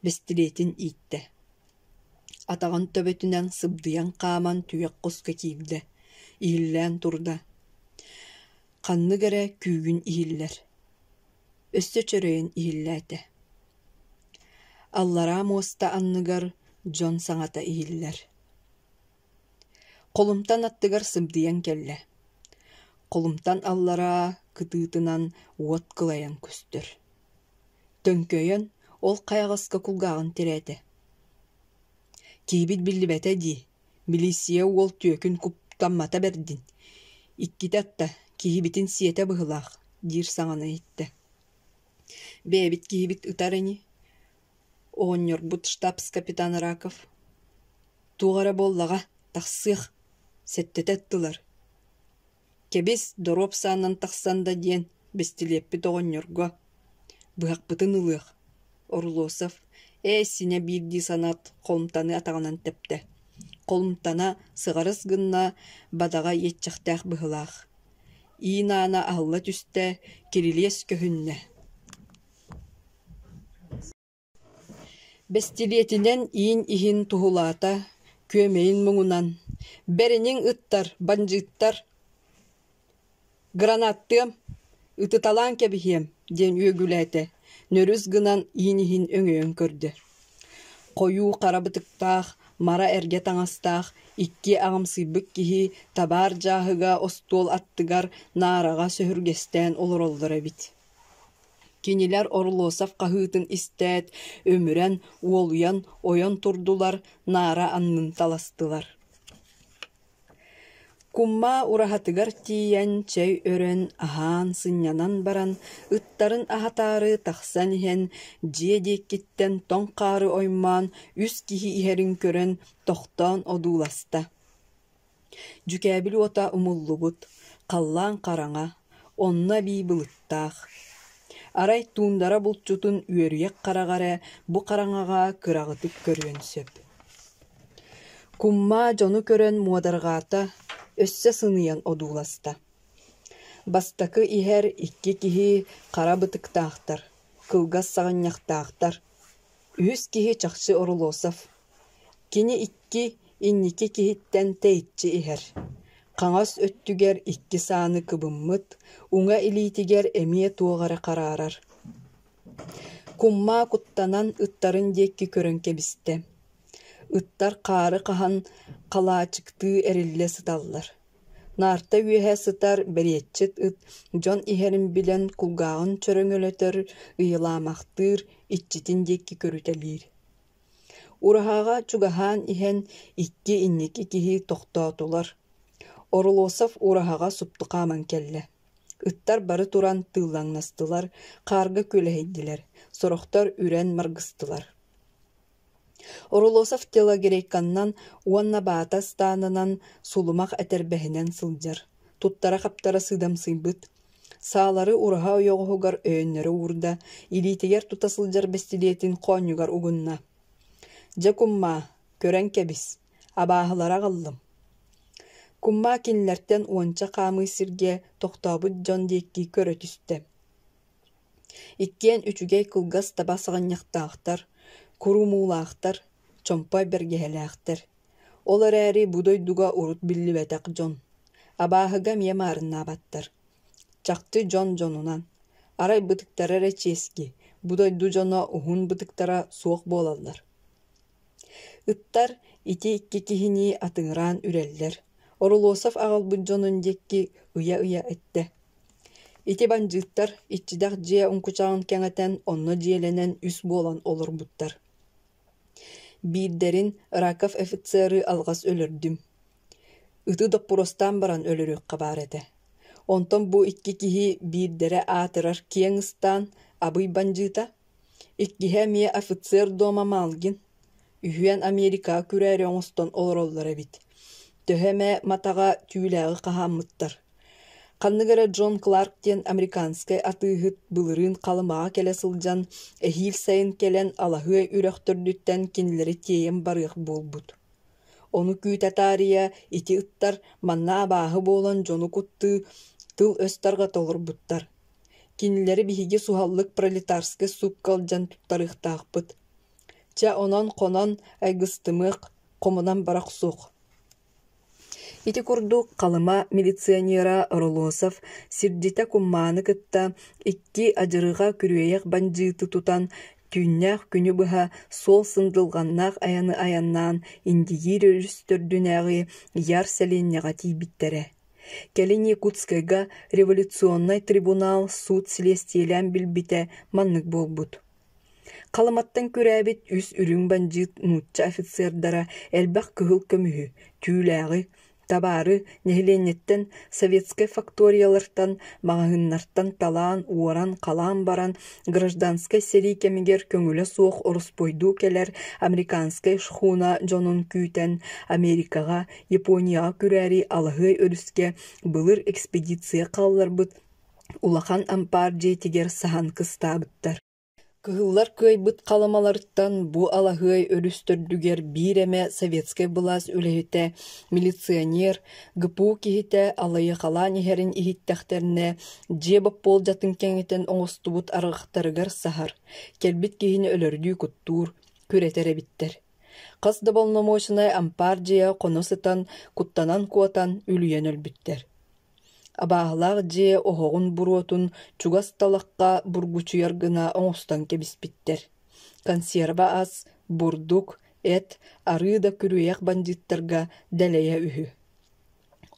бэстилиэтин ииттэ. Атаҕын төбөтүнэн сыбдыйан хааман түһэх хоско киирдэ, иһиллээн турда. Ханнык эрэ күүгүн иһиллэр. Өссө чөрөйөн иһиллээтэ. Аллараа муоста анныгар дьон саҥата иһиллэр. Холумтан аттыгар сыбдыйан кэллэ. Холумтан аллараа кытыытынан уот кылайан көстөр. Төҥкөйөн ол хайаҕаска кулгааҕын тирээтэ. Киһибит биллибэтэ дии, милииссийэ уол түөкүн куттаммата бэрдин. Иккитэ атта, киһибитин сиэтэ быһыылаах, диир саҥаны иһиттэ. Бэйэбит киһибит ытар ини, оҕонньорбут штабс-капитан Раков «Туох эрэ буоллаҕа, тахсыах, сэттэтэ ыттылар Кэбис, доруоп саанан тахсан да диэн бэстилиэппит оҕонньорго быһахпытын ылыах» Орлосов ээ синэ биирдии санаат холумтаны атаҕынан тэптэ. Холумтана сыҕарыс гынна, бадаҕа иэччэхтээх быһыылаах. Иин аана аһылла түстэ, кирилиэс көһүннэ. Бэстилиэтинэн иин иһин туһулаата, күөмэйин муҥунан: «Бэриниҥ ыттар, бандьыыттар, гранаттыам, ытыталаан кэбиһиэм» диэн үөгүлээтэ, нөрүс гынан иин иһин өҥөйөн көрдө. Хойуу хара бытыктаах, мара эргэ таҥастаах икки аҕамсыйбыт киһи табаар дьааһыга остуол аттыгар наараҕа сөһүргэстээн олороллор эбит. Кинилэр Орлосов хаһыытын истээт, өмүрэн, уолуйан, ойон турдулар, наара аннын таластылар. Куммаа ураһатыгар тиийэн, чэй өрөн, аһаан, сынньанан баран, ыттарын аһатаары тахсан иһэн, дьиэ диэкиттэн тоҥ хаары оймоон үс киһи иһэрин көрөн, тохтоон одууласта. Дьүкээбил уота умуллубут, халлаан хараҥа, онно эбии былыттаах. Арай туундара булчутун үөрүйэх хараҕа эрэ бу хараҥаҕа кыраҕытык көрүөн сөп. Куммаа дьону көрөн муодарҕаата, өссө сыныйан одууласта. Бастакы иһэр икки киһи хара бытыктаахтар, кылгас саҕынньахтаахтар. Үһүс киһи чахчы Орлосов. Кини икки инники киһиттэн тэйиччи иһэр. Хаҥас өттүгэр икки сааны кыбыммыт, уҥа илиитигэр эмиэ туох эрэ хараарар. Куммаа куттанан ыттарын диэки көрөн кэбистэ. Ыттар хаары хаһан халаачыктыы эриллэ сыталлар. Наарта үөһэ сытар бэриэтчит ыт дьон иһэрин билэн кулгааҕын чөрөҥөлөтөр, ыйылаамахтыыр, иччитин диэки көрүтэлиир. Ураһаҕа чугаһаан иһэн икки инники киһи тохтоотулар. Орлосов ураһаҕа супту хааман кэллэ. Ыттар бары туран тыыллаҥнастылар, хаарга күөлэһийдилэр, сорохтор үрэн маргыстылар. Орлосов телогрейканнан уонна баата ыстаанынан сулумах этэрбэһинэн сылдьар, туттара-хаптара сыыдамсыйбыт, Саалары ураһа ойоҕоһугар өйөннөрө уурда, илиитигэр тута сылдьар бэстилиэтин хоонньугар угунна: «Дьэ, куммаа, көрөн кэбис, абааһылары аҕаллым» Куммаа кинилэртэн уонча хаамыы сиргэ тохтообут дьон диэки көрө түстэ. Иккиэн үчүгэй кылгас таба саҕынньахтаахтар, курумуулаахтар, чомпой бэргэһэлээхтэр. Ол эрээри бу дойдуга урут биллибэтэх дьон. Абааһыга эмиэ маарыннаабаттар. Чахчы дьон дьонунан. Арай бытыктара эрэ чиэски, бу дойду дьоно уһун бытыктара суох буолаллар. Ыттар ити икки киһини атыҥыраан үрэллэр. Орулуосов аҕалбыт дьонун диэки ыйа-ыйа эттэ: «Ити бандьыыттар иччитэх дьиэ уҥкучаҕын кэҥэтэн онно дьиэлэнэн үс буолан олорбуттар. Биирдэрин Раков офицеры алҕас өлөрдүм. Ыты доппуруостаан баран өлөрүөххэ баар этэ. Онтон бу икки киһи биирдэрэ аатырар киэҥ ыстаан Абый бандьыыта, иккиһэ эмиэ офицер дома Малгин, үһүөн Америкаҕа күрээри оҥостон олороллор эбит. Төһө эмэ матаҕа түүлээҕи хаһааммыттар. Ханнык эрэ Джон Кларк диэн американскай атыыһыт былырыын Халымаҕа кэлэ сылдьан, эһиил сайын кэлэн Алаһыай үрэх төрдүттэн кинилэри тиэйэн барыах буолбут. Ону күүтэ таарыйа ити ыттар манна абааһы буолан дьону куттыы, тыл-өс тарҕата олорбуттар. Кинилэри биһиги суһаллык пролетарскай суукка илдьэн туттарыахтаахпыт. Чэ, онон хонон айгыстымыах, хомунан бара охсуох. Ити курдук Халыма милиционера Оролосов сирдьитэ Куммааны кытта икки адьырҕа күрүөйэх бандьыыты тутан, түүннээх күнү быһа суол сындылҕаннаах айаны айаннаан Индигиир өрүс төрдүнээҕи Яр сэлиэнньэҕэ тиийбиттэрэ. Кэлин Якутскайга революционнай трибунал суут силиэстийэлээн билбитэ маннык буолбут. Халыматтан күрээбит үс үрүҥ бандьыыт нуучча офицердара элбэх кыһыл көмүһү, түүлээҕи, табаары нэһилиэнньэттэн советскай факториялартан, маҕаһыыннартан талаан, уоран, халаан баран гражданскай сэрии кэмигэр көҥүлэ суох ороспуойдуу кэлэр американскай шхуна дьонун күүтэн Америкаҕа, Японияҕа күрээри Алаһыай өрүскэ былыр экспедиция хаалларбыт улахан ампаар дьиэтигэр саһан кыстаабыттар. Кыһыллар кыайбыт халамаларыттан бу Алаһыай өрүс төрдүгэр биир эмэ советскай былаас үлэһитэ, милиционер, ГПУ киһитэ алайыахалаан иһэрин иһиттэхтэринэ, дьиэ боппуолдьатын кэҥэтэн оҥостубут арҕахтарыгар саһар, кэлбит киһини өлөрдүү куттуур, күрэтэр эбиттэр. Хас да боломуочунай ампаар дьиэ хоно сытан, куттанан куотан, үлүйэн өлбүттэр. Абааһылаах дьиэ оһоҕун буруотун чугас талахха бургучуйар гына оҥостон кэбиспиттэр. Консерва ас, бурдук, эт, арыы да күрүөйэх бандьыыттарга дэлэйэ үһү.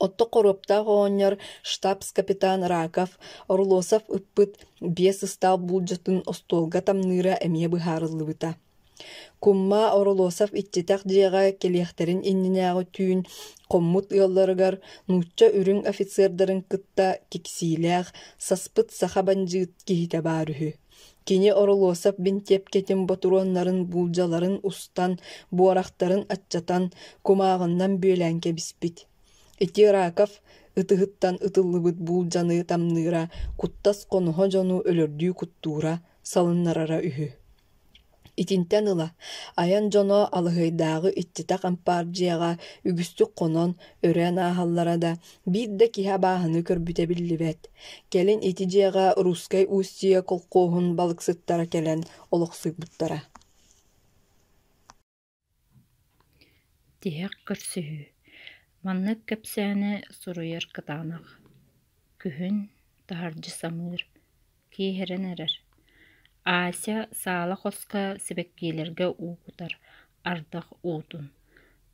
Отто хоруоптаах оҕонньор штабс-капитан Раков Орлосов ыппыт биэс ыстаал буулдьатын остуолга тамныыра эмиэ быһаарыллыбыта. Кумма Оролосов иччитэх дьиэҕэ кэлиэхтэрин иннинээҕи түүн хоммут ыалларыгар нуучча үрүҥ офицердарын кытта киксиилээх, саспыт саха бандьыыт киһитэ баар үһү. Кини Оролосов бинтиэпкэтин ботуруоннарын буулдьаларын устан, буорахтарын аччатан, кумааҕыннан бүөлээн кэбиспит. Ити Раков ытыһыттан ытыллыбыт буулдьаны тамныыра, куттас хоноһо дьону өлөрдүү куттуура, салыннарара үһү. Итинтэн ыла айан дьоно Алаһыайдааҕы иччитэх ампаар дьиэҕэ үгүстүк хонон, өрөөн ааһаллара да, биир да киһи абааһыны көрбүтэ биллибэт. Кэлин ити дьиэҕэ Русскай Устье колхоһун балыксыттара кэлэн олохсуйбуттара. Тиһэх көрсүһүү Маннык кэпсээни суруйар кытаанах. Күһүн таһырдьа самыыр, киэһэрэн эрэр. Ася саала хоско сибэккилэргэ уу кутар, ардах уутун.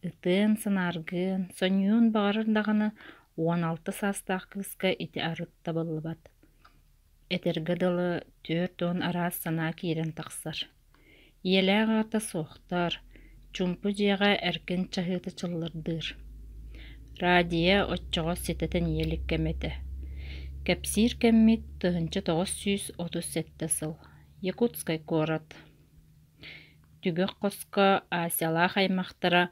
Ытыан, санааргыан, сонньуйуон баҕарар даҕаны 16 саастаах кыыска ити арыт табыллыбат. Этэргэ дылы, 40 араас санаа киирэн тахсар. Ийэлээх аҕата суохтар, чуумпу дьиэҕэ эркин чаһыыта чыллырдыыр. Радия оччоҕо ситэ тэнийэ илик кэмэ этэ. Кэпсиир кэммит 1937 сыл. Якутскай куорат. Түгэх хоско Асялаах аймахтара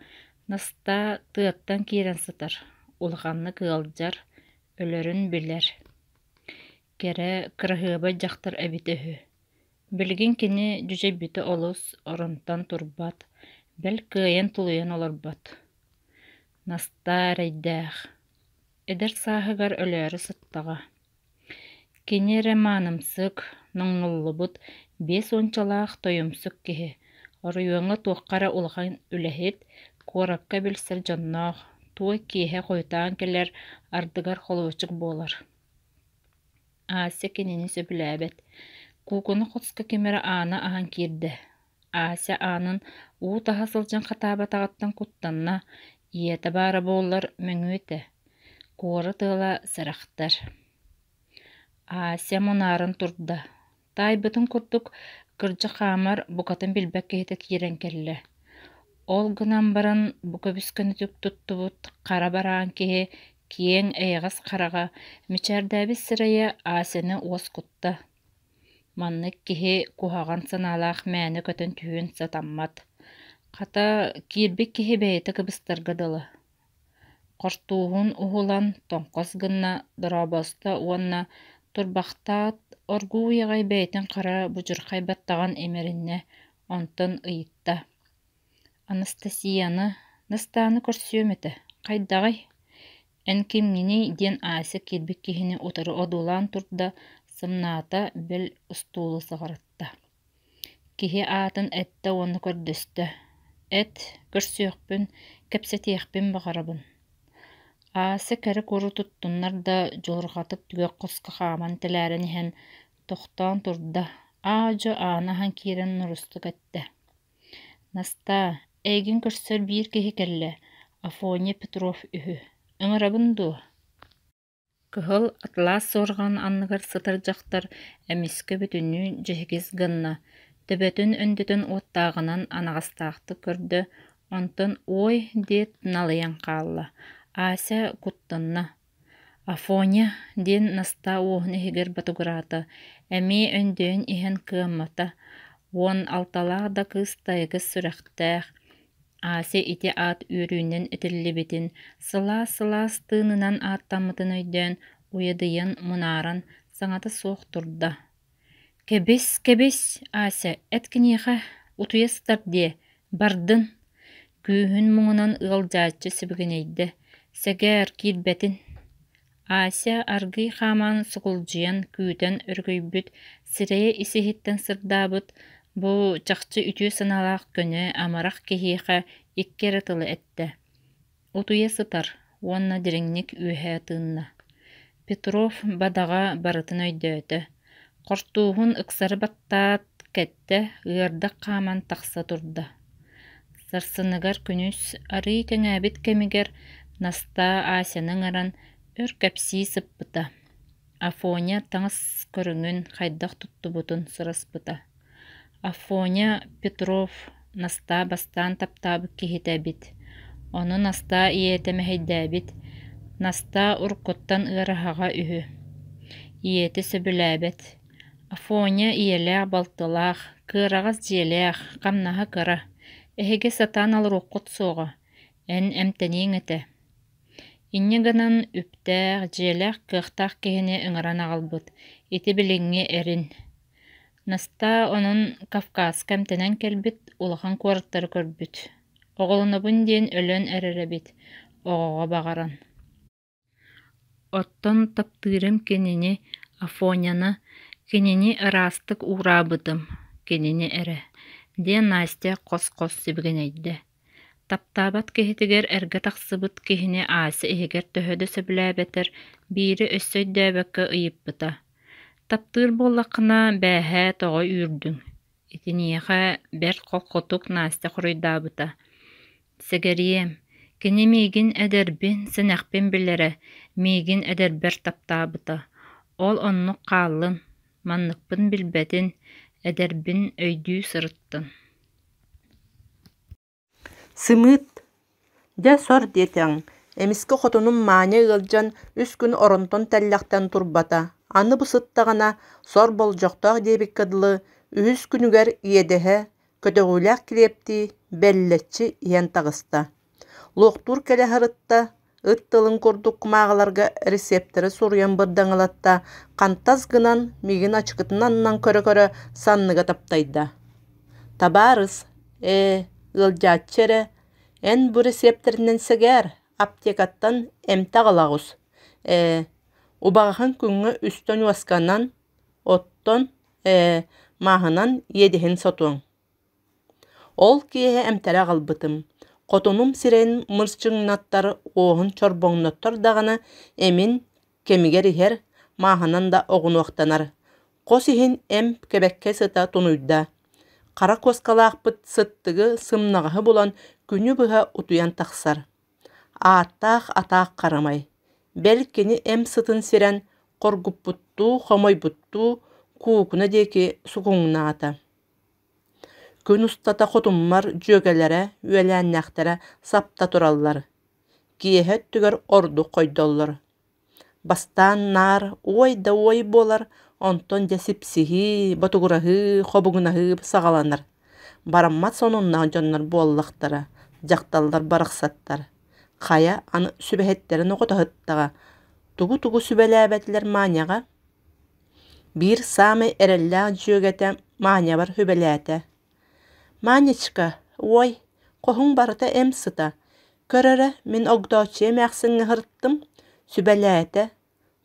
Настаа тыаттан киирэн сытар, улаханнык ыалдьар, өлөрүн билэр. Кэрэ, кыраһыабай дьахтар эбитэ үһү. Билигин кини дьүдьэйбитэ олус, оронтон турбат, бэл кыайан тулуйан олорбот. Настаа эрэйдээх, эдэр сааһыгар өлөөрү сыттаҕа. Кини эрэ маанымсык, ноҥнуллубут, биэс уончалаах тойумсук киһи, оройуоҥҥа туохха эрэ улахан үлэһит, куоракка билсэр дьонноох, туой киэһэ хойутаан кэлэр, ардыгар холуочук буолар. Ася кинини сөбүлээбэт, куукуна хоско ким эрэ ааны аһан киирдэ. Ася аанын уу таһа сылдьан хатаабатаҕыттан куттанна, ийэтэ баара буоллар мөҥүө этэ. Куорат ыала сэрэхтэр. Ася мунааран турда, Таайбытын курдук, кырдьык хаамар букатын билбэт киһитэ киирэн кэллэ. Ол гынан баран бу көбүс-көнөтүк туттубут хара бараан киһи киэҥ эйэҕэс хараҕа, мичээрдээбит сирэйэ Асяны уоскутта. Маннык киһи куһаҕан санаалаах мээнэ көтөн түһүөн сатаммат. Хата, киирбит киһи бэйэтэ кыбыстарга дылы. Хортууһун уһулан тоҥхос гынна, дорообосто уонна турбахтаат, оргууй аҕай бэйэтин хара будьурхай баттаҕын имэриннэ, онтон ыйытта: «Анастасияны, Настааны көрсүөм этэ, хайдаҕый?» «Эн кимҥиний?» диэн Ася киирбит киһини утары одуулаан турда, сымнаата, бэл устуулу сыҕарытта. Киһи аатын эттэ уонна көрдөстө: «Эт, көрсүөхпүн, кэпсэтиэхпин баҕарабын» Ася кэрэ куру туттуннар да, дьулурҕатык түгэх хоско хааман тэлээрэн иһэн, тохтоон турда, аа-дьуо ааны аһан киирэн нурустук эттэ: «Настаа, эйигин көрсөр биир киһи кэллэ, Афоня Петров үһү. Ыҥырабын дуо?» Кыһыл атлас суорҕан анныгар сытар дьахтар эмискэ бүтүннүү дьиһигис гынна, төбөтүн өндөтөн уоттааҕынан анаҕастаахтык көрдө, онтон «Уой» диэт налыйан хаалла. Ася куттанна: «Афоня» диэн Настаа уоһун иһигэр ботугураата, эмиэ өндөйөн иһэн кыаммата, 16-лаах да кыыс тайыгыс сүрэхтээх, Ася ити аат үөрүүнэн этиллибитин, сылаас-сылаас тыынынан ааттаммытын өйдөөн, уйадыйан, мунааран, саҥата суох турда: «Кэбис, кэбис, Ася, эт киниэхэ, утуйа сытар диэ, бардын!» Күүһүн муҥунан ыалдьааччы сибигинэйдэ: «Сэгээр, киирбэтин!» Ася аргыый хааман сукулдьуйан, күүтэн өрүкүйбүт, сирэйэ ис-иһиттэн сырдаабыт, бу чахчы үтүө санаалаах көнө, амарах киһиэхэ икки эрэ тылы эттэ: «Утуйа сытар» уонна дириҥник үөһэ тыынна. Петров бадаҕа барытын өйдөөтө, хортууһун ыксары баттаат кэттэ, ыардах хааман тахса турда. Сарсыныгар күнүс арыый кэҥээбит кэмигэр Настаа Асяны ыҥыран өр кэпсии сыппыта. Афоня таҥас көрүҥүн хайдах туттубутун сураспыта. Афоня Петров Настаа бастаан таптаабыт киһитэ эбит. Ону Настаа ийэтэ мэһэйдээбит. Настаа уруккуттан ыарыһаҕа үһү. Ийэтэ сөбүлээбэт. Афоня ийэлээх балтылаах, кыараҕас дьиэлээх, хамнаһа кыра. Эһиги сатаан олоруоххут суоҕа, эн эмтэниэҥ этэ. Инньэ гынан үптээх, дьиэлээх, кыахтаах киһини ыҥыран аҕалбыт, ити билиҥҥи эрин. Настаа онон Кавказка эмтэнэн кэлбит, улахан куораттары көрбүт. Оҕолонобун диэн өлөн эрэр эбит, оҕоҕо баҕаран. Оттон таптыырым кинини, Афоняны, кинини ыраастык уураабытым, кинини эрэ, диэн Настя хос-хос сибигинэйдэ. Таптаабат киһитигэр эргэ тахсыбыт киһини Ася иһигэр төһө да сөбүлээбэтэр, биири өссө өйдөөбөккө ыйыппыта: «Таптыыр буоллаххына, бээһээ тоҕо үүрдүҥ?» Итиниэхэ бэрт холкутук Настя хоруйдаабыта: «Сэгэриэм, кини миигин эдэрбин, сэнэхпин билэрэ, миигин эдэрбэр таптаабыта. Ол оннук хааллын, манныкпын билбэтин, эдэрбин өйдүү сырыттын» Сымыыт, дьэ сор диэтэҕиҥ, эмискэ хотунум Маня ыалдьан үс күн оронтон тэллэхтэн турбата, аны бу сыттаҕына, сор болдьохтоох диэбиккэ дылы, үһүс күнүгэр иэдэһэ, көтөҕүүлээх килиэптии бэллэччи иһэн таҕыста. Луохтуур кэлэ сырытта, ыт тылын курдук кумааҕыларга рецептэри суруйан бырдаҥалатта, хантас гынан миигин ачыкытын аннынан көрө-көрө санныга таптайда. «Табаарыс, ээ, ыалдьааччы эрэ, эн бу рецептэринэн сэгээр, аптекаттан эмтэ аҕала оҕус. Ээ, убаҕаһын күҥҥэ үстэн уосканан, оттон, ээ, мааһынан иэдэһин сотуоҥ». Ол киэһэ эмтэрэ аҕалбытым, хотунум сирэйин мырчыҥнаттар, уоһун чорбоҥноттор даҕаны эмин кэмигэр иһэр, мааһынан да оҕунуохтанар. Хос иһин эмп кэбэккэ сыта тунуйда. Хара куоскалаахпыт сыттыгы сымнаҕаһы булан күнү быһа утуйан тахсар. Ааттаах атаах харамай, бэл кини эм сытын сирэн, хоргуппуттуу, хомойбуттуу куукуна диэки сукуҥнаата. Күн устата хотуммар дьүөгэлэрэ, үөлээннээхтэрэ сапта тураллар, киэһэ өттүгэр ордук хойдоллор. Бастаан наар уой да уой буолар, онтон дьэ сипсиһии, ботугураһыы, хобугунаһыы саҕаланар. Бараммат сонуннаах дьоннор буоллахтара, дьахталлар барахсаттар. Хайа, аны сүбэһиттэрин оҕото сыттаҕа, тугу-тугу сүбэлээбэтилэр Маняҕа? Биир саамай эрэллээх дьүөгэтэ Манябар сүбэлээтэ: «Манечка, уой, хоһуҥ барыта эм сыта, көр эрэ, мин Огдооччуйа эмээхсиҥҥэ сырыттым, сүбэлээтэ,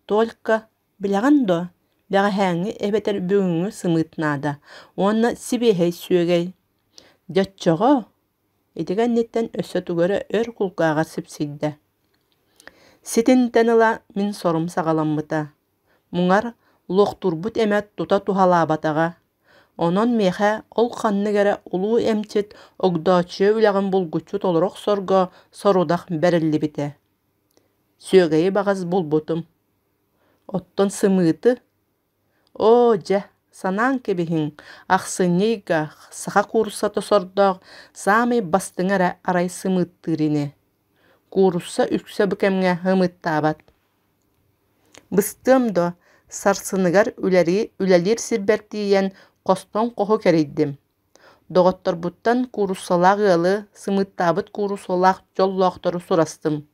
только билэҕин дуо, бэҕэһээҥҥи эбэтэр бүгүҥҥү сымыыт наада уонна сибиэһэй сүөгэй. Дьэ оччоҕо Ити кэнниттэн өссө тугу эрэ өр кулгааҕар сипсийдэ. Ситинтэн ыла мин сорум саҕаламмыта. Муҥар, луохтуурбут эмэ тута туһалаабатаҕа. Онон миэхэ ол ханнык эрэ улуу эмчит Огдооччуйа үлэҕин булгуччу толоро охсорго сорудах бэриллибитэ. Сүөгэйи баҕас булбутум. Оттон сымыыты Оо, дьэ, санаан кэбиһиҥ, ахсынньы ыйга саха кууруссата сордоох саамай бастыҥа эрэ арай сымыыттыыр ини. Куурусса үксэ бу кэмҥэ ымыттаабат. Быстыам дуо, сарсыныгар үлэлиир сирбэр тиийэн хостон хоһу кэрийдим. Доҕотторбуттан кууруссалаах ыалы, сымыыттаабыт кууруссалаах дьоллоохтору сурастым.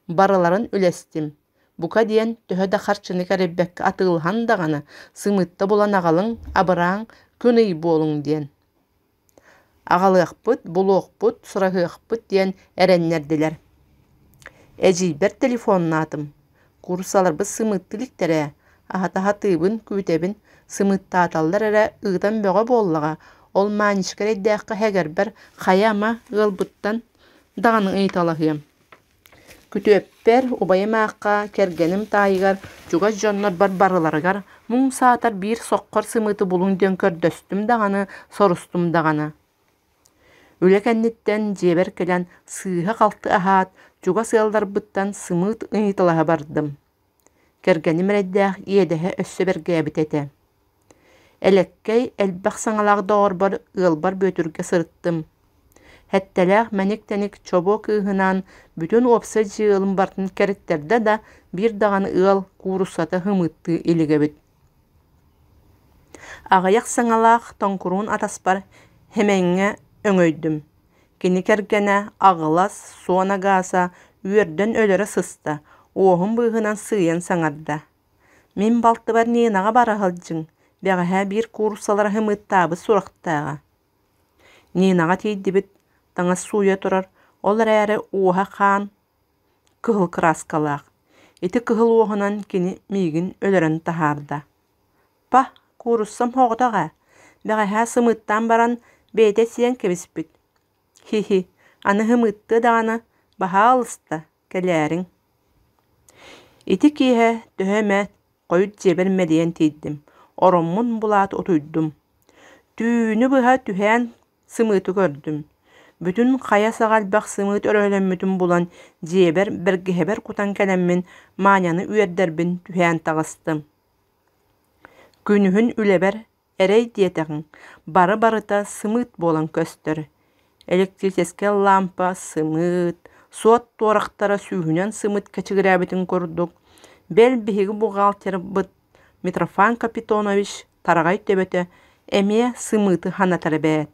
Барыларын үлэстим. Бука диэн төһө да харчыны кэрийбэккэ атыылаһан даҕаны, сымыытта булан аҕалыҥ, абырааҥ, күн-ый буолуҥ диэн. Аҕалыахпыт, булуохпут, сураһыахпыт диэн эрэннэрдилэр. Эдьиийбэр телефоннаатым. Куурусаларбыт сымыыттыы иликтэр ээ, аһата сатыыбын, күүтэбин, сымыыттааталлар эрэ ыытан бөҕө буоллаҕа, ол Манечка эрэйдээххэ эһэгэрбэр хайа ама ыалбыттан даҕаны ыйыталаһыам. Күтүөппэр, убайым аахха, кэргэним таайыгар, чугас дьоннорбор барыларыгар муҥ саатар биир соххор сымыыты булуҥ диэн көрдөстүм даҕаны, сорустум даҕаны. Үлэ кэнниттэн дьиэбэр кэлэн сыыһа-халты аһаат, чугас ыалларбыттан сымыыт ыйыталаһа бардым. Кэргэним эрэйдээх иэдэһэ өссө бэргээбит этэ. Элэккэй, элбэх саҥалаах доҕорбор ыалбар Бүөтүргэ сырыттым. Сэттэлээх мэник-тэник чобуо кыыһынаан бүтүн уопсай дьиэ ыалын барытын кэриттэрдэ да, биир даҕаны ыал кууруссата һымыыттыы илик эбит. Аҕыйах саҥалаах тоҥкуруун атаспар Хэмэҥҥэ өҥөйдүм. Кини кэргэнэ аҕылас, суон агааса үөрдэн өлөрө сыста, уоһун быыһынан сыыйан саҥарда: «Мин балтыбар Нинаҕа бара сылдьыҥ, бэҕэһээ биир кууруссалара һымыыттаабыт сурахтааҕа». Нинаҕа тиийдибит, таҥас сууйа турар, ол эрээри уоһа хаан кыһыл кырааскалаах. Ити кыһыл уоһунан кини миигин өлөрөн таһаарда. Па, кууруссам соҕотох ээ, бэҕэһээ сымыыттаан баран бэйэтэ сиэн кэбиспит. Хи-хи, аны һымыыттыа даҕаны, баһаалыста, кэлээриҥ. Ити киэһэ төһө эмэ хойут дьиэбэр мэлийэн тиийдим, ороммун булаат утуйдум. Түүнү быһа түһээн Сымыыты көрдүм. Бүтүн хайа саҕа элбэх сымыыт өрөһөлөммүтүн булан, дьиэбэр, бэргэһэбэр кутан кэлэммин, Маняны үөрдэрбин түһээн таҕыстым. Күнүһүн үлэбэр эрэй диэтэҕиҥ, бары-барыта сымыыт буолан көстөр. Электрическэй лаампа сымыыт, суот туорахтара сүүһүнэн сымыыт кэчигирээбитин курдук, бэл биһиги бухгалтербыт Митрофан Капитонович тараҕай төбөтө эмиэ сымыыты санатар эбээт.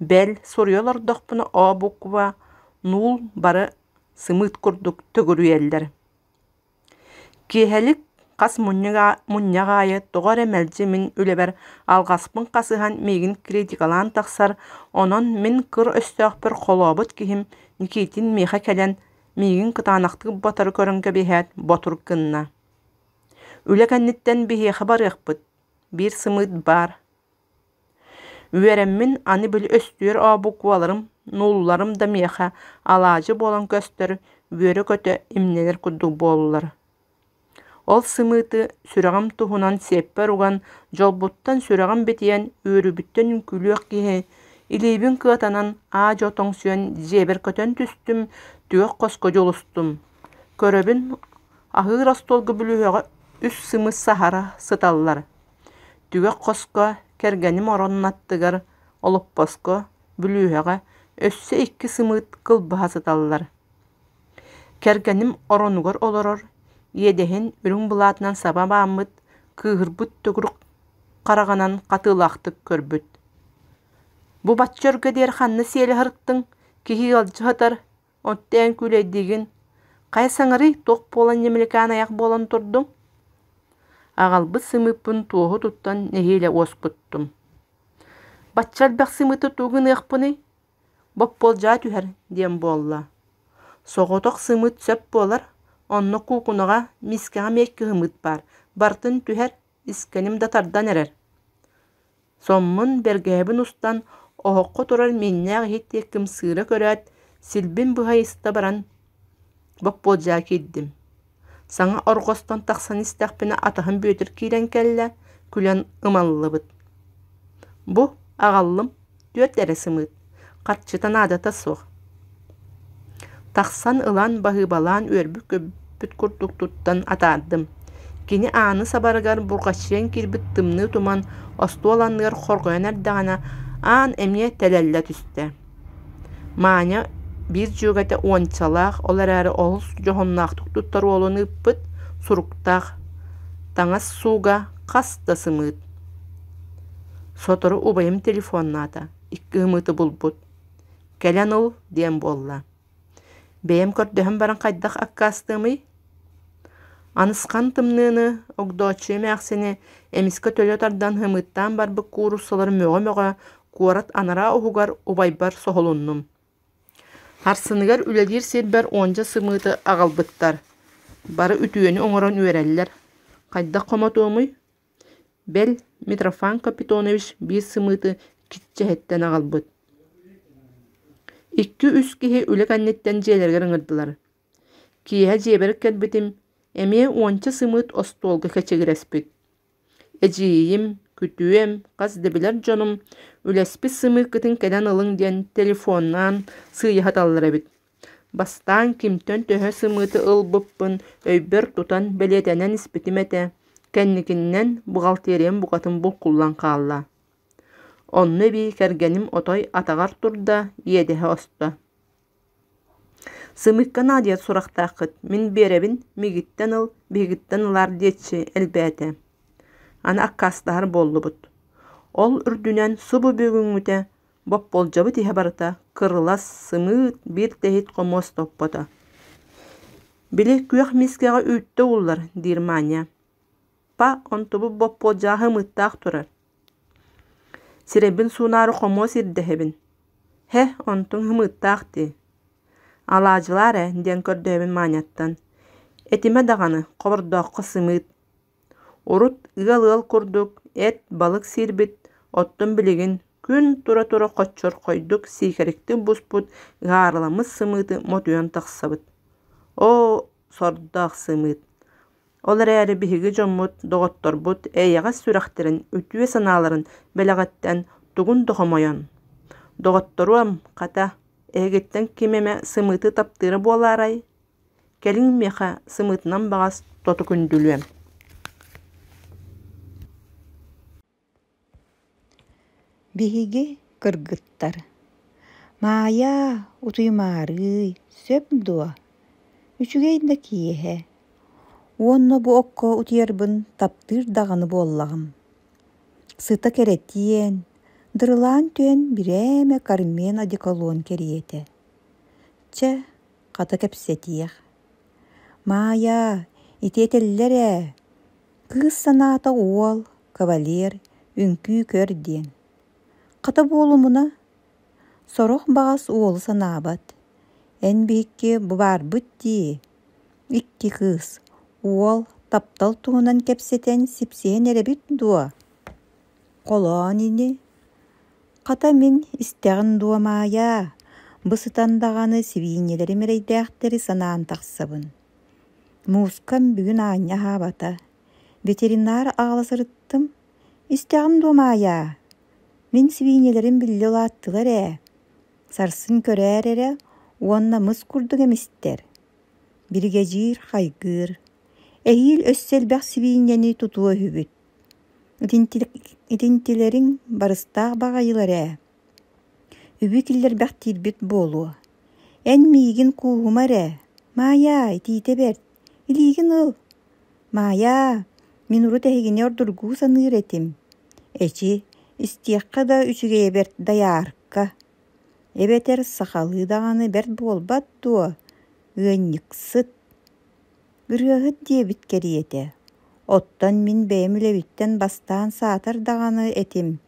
Бэл, суруйа олордохпуна О буква, нуул бары сымыыт курдук төгүрүйэллэр. Киэһэлик хас мунньах аайы тоҕо эрэ мэлдьи мин үлэбэр алҕаспын хасыһан миигин критикалаан тахсар, онон мин кыр өстөөхпөр холообут киһим Никитин миэхэ кэлэн миигин кытаанахтык батары көрөн кэбиһээт ботур гынна. Үлэ кэнниттэн биһиэхэ барыахпыт, биир сымыыт баар. Үөрэммин аны били өстүөр ообукваларым, нуулларым да миэхэ алаадьы буолан көстөр, үөрэ-көтө имнэнэр курдук буоллулар. Ол сымыыты сүрэҕим туһунан сиэппэр уган, дьолбуттан сүрэҕим битийэн, үөрүүбүттэн үҥкүүлүөх киһи, илиибин кыатанан аа-дьуо тоҥсуйан дьиэбэр көтөн түстүм, түгэх хоско дьулустум. Көрөбүн, Аһыыр остуолга бүлүүһэҕэ үс сымыс саһара сыталлар. Түгэх хоско кэргэним оронун аттыгар олоппоско бүлүүһэҕэ өссө икки сымыыт кылбаһа сыталлар. Кэргэним оронугар олорор, иэдэһин үрүҥ былаатынан саба бааммыт, кыыһырбыт төгүрүк хараҕынан хатыылаахтык көрбүт. «Бу бачча өргө диэри ханна сиэлэ сырыттыҥ, киһи ыалдьа сытар, Оттон күүлэйдиигин. Хайа саҥарый, туох буолан ньэмиликээн айах буолан турдуҥ? Аҕалбыт сымыыппын туоһу туттан нэһиилэ уоскуттум. Бачча элбэх сымыыты тугу гыныахпыный? Боппуолдьаа түһэр диэн буолла. Соҕотох сымыыт сөп буолар, онно куукунаҕа, миискэҕэ эмиэ кыһымыт баар, барытын түһэр, искэним да тардан эрэр. Соммун, бэргэһэбин устан, оһоххо турар мииннээх иһит диэки ымсыыра көрөөт, силбин быһа ыйыста баран, боппуолдьаа киирдим. Саҥа орҕостон тахсан истэхпинэ атаһым Бүөтүр киирэн кэллэ, күлэн ымаллыбыт. Бу, аҕаллым, түөрт эрэ сымыыт, харчыта наадата суох. Тахсан ылан баһыыбалаан үөрбүт-көппүт курдук туттан атаардым. Кини ааны сабарыгар бурҕаччыйан киирбит тымныы туман остуол анныгар хорҕойон эрдэҕинэ, аан эмиэ тэлэллэ түстэ. Маня биир дьүөгэтэ уончалаах, ол эрээри олус дьоһуннаахтык туттар уолун ыыппыт, суруктаах, таҥас сууга хас да сымыыт. Сотору убайым телефоннаата, икки ымыыты булбут. «Кэлэн ыл» диэн буолла. Бэйэм көрдөһөн баран хайдах аккаастыамый? Анысхан тымныыны, Огдооччуйа эмээхсини эмискэ төлө тардан һымыыттаан барбыт кууруссалары мөҕө-мөҕө куорат анараа уһугар убайбар соһулуннум. Сарсыныгар үлэлиир сирбэр уонча сымыыты аҕалбыттар. Бары үтүөнү оҥорон үөрэллэр. Хайдах хомотуомуй? Бэл, Митрофан Капитонович биир сымыыты киччэһиттэн аҕалбыт. Икки-үс киһи үлэ кэнниттэн дьиэлэригэр ыҥырдылар. Киэһэ дьиэбэр кэлбитим, эмиэ уонча сымыыт остуолга кэчигирэспит. Эдьиийим, күтүөм, хас да билэр дьонум үлэспит сымыыккытын кэлэн ылыҥ диэн телефоннаан сыыйа сыталлар эбит. Бастаан кимтэн төһө сымыыты ылбыппын өйбөр тутан бэлиэтэнэн испитим этэ, кэнникинэн бухгалтериям букатын булкуллан хаалла. Онно эбии кэргэним отой атаҕар турда, иэдэһэ оста. Сымыыкка наадыйар сурахтааххыт, мин биэрэбин, миигиттэн ыл, биһигиттэн ылаар диэччи элбээтэ. Аны аккаастаһар буоллубут. Ол үрдүнэн субу бүгүҥҥүтэ Боппуолдьабыт иһэ барыта кырылас, сымыыт, биир тэһит хомуос топпото. «Били күөх миискэҕэ үүттэ ууллар» диир Маня. «Па, онтубут боппуолдьаҕа ымыыттаах турар. Сирэйбин суунаары хомуос ирдэһэбин. Һэ, онтуҥ ымыыттаах дии. Алаадьылаар ээ» диэн көрдөһөбүн Маняттан. «Этимэ даҕаны, хобордооххо сымыыт. Урут ыал-ыал курдук эт, балык сиирбит, оттон билигин күн тура-тура хоччорхойдук сиикэриктик буспут ыһаарыламмыт сымыыты мотуйан тахсабыт. Оо, сордоох сымыыт! Ол эрээри биһиги дьоммут, доҕотторбут эйэҕэс сүрэхтэрин, үтүө санааларын бэлэҕиттэн тугун да хомойон. Доҕотторуом, хата, эһигиттэн ким эмэ сымыыты таптыыра буолаарай? Кэлиҥ миэхэ сымыытынан баҕас тоту күндүлүөм Биһиги кыргыттар: «Маайаа, утуйумаарыый, сөп дуо? Үчүгэй да киэһэ. Уонна бу окко утуйарбын таптыыр даҕаны буоллаҕым. Сыта кэрэтиэн, дырылаан түһэн бирээмэ Кармен одеколон кэриэтэ. Чэ, хата кэпсэтиэх. Маайаа, ити этэллэр ээ, кыыс санаата уол, кавалер, үҥкүү көр диэн. Хата буолумуна, сорох баҕас уолу санаабат. Эн биһикки бу баарбыт дии. Икки кыыс, уол таптал туһунан кэпсэтэн сипсиһэн эрэбит дуо? Холоон ини Хата мин истэҕин дуо, Маайаа, бу сытан даҕаны сибиинньэлэрим эрэйдээхтэри санаан тахсабын. Муускам бүгүн аанньа аһаабата. Ветеринар аҕала сырыттым. Истэҕин дуо, Маайаа? Мин сибиинньэлэрим биллэ улааттылар ээ. Сарсын көрөөр эрэ уонна мыс курдук эмистэр. Биригэдьиир хайгыыр. Эһиил өссө элбэх сибиинньэни тутуо үһүбүт. Итинтилэриҥ барыстаах баҕайылар ээ, үбү киллэрбэхтиирбит буолуо. Эн миигин кууһума эрэ, Маайаа, итиитэ бэрт, илиигин ыл. Маайаа, мин урут эһигини ордургуу саныыр этим. Эчи, истиэххэ да үчүгэйэ бэрт дайаарка. Эбэтэр сахалыы даҕаны бэрт буолбат дуо, ыанньыксыт. Ырыаһыт диэбит кэриэтэ. Оттон мин бэйэм үлэбиттэн бастаан саатар даҕаны этим: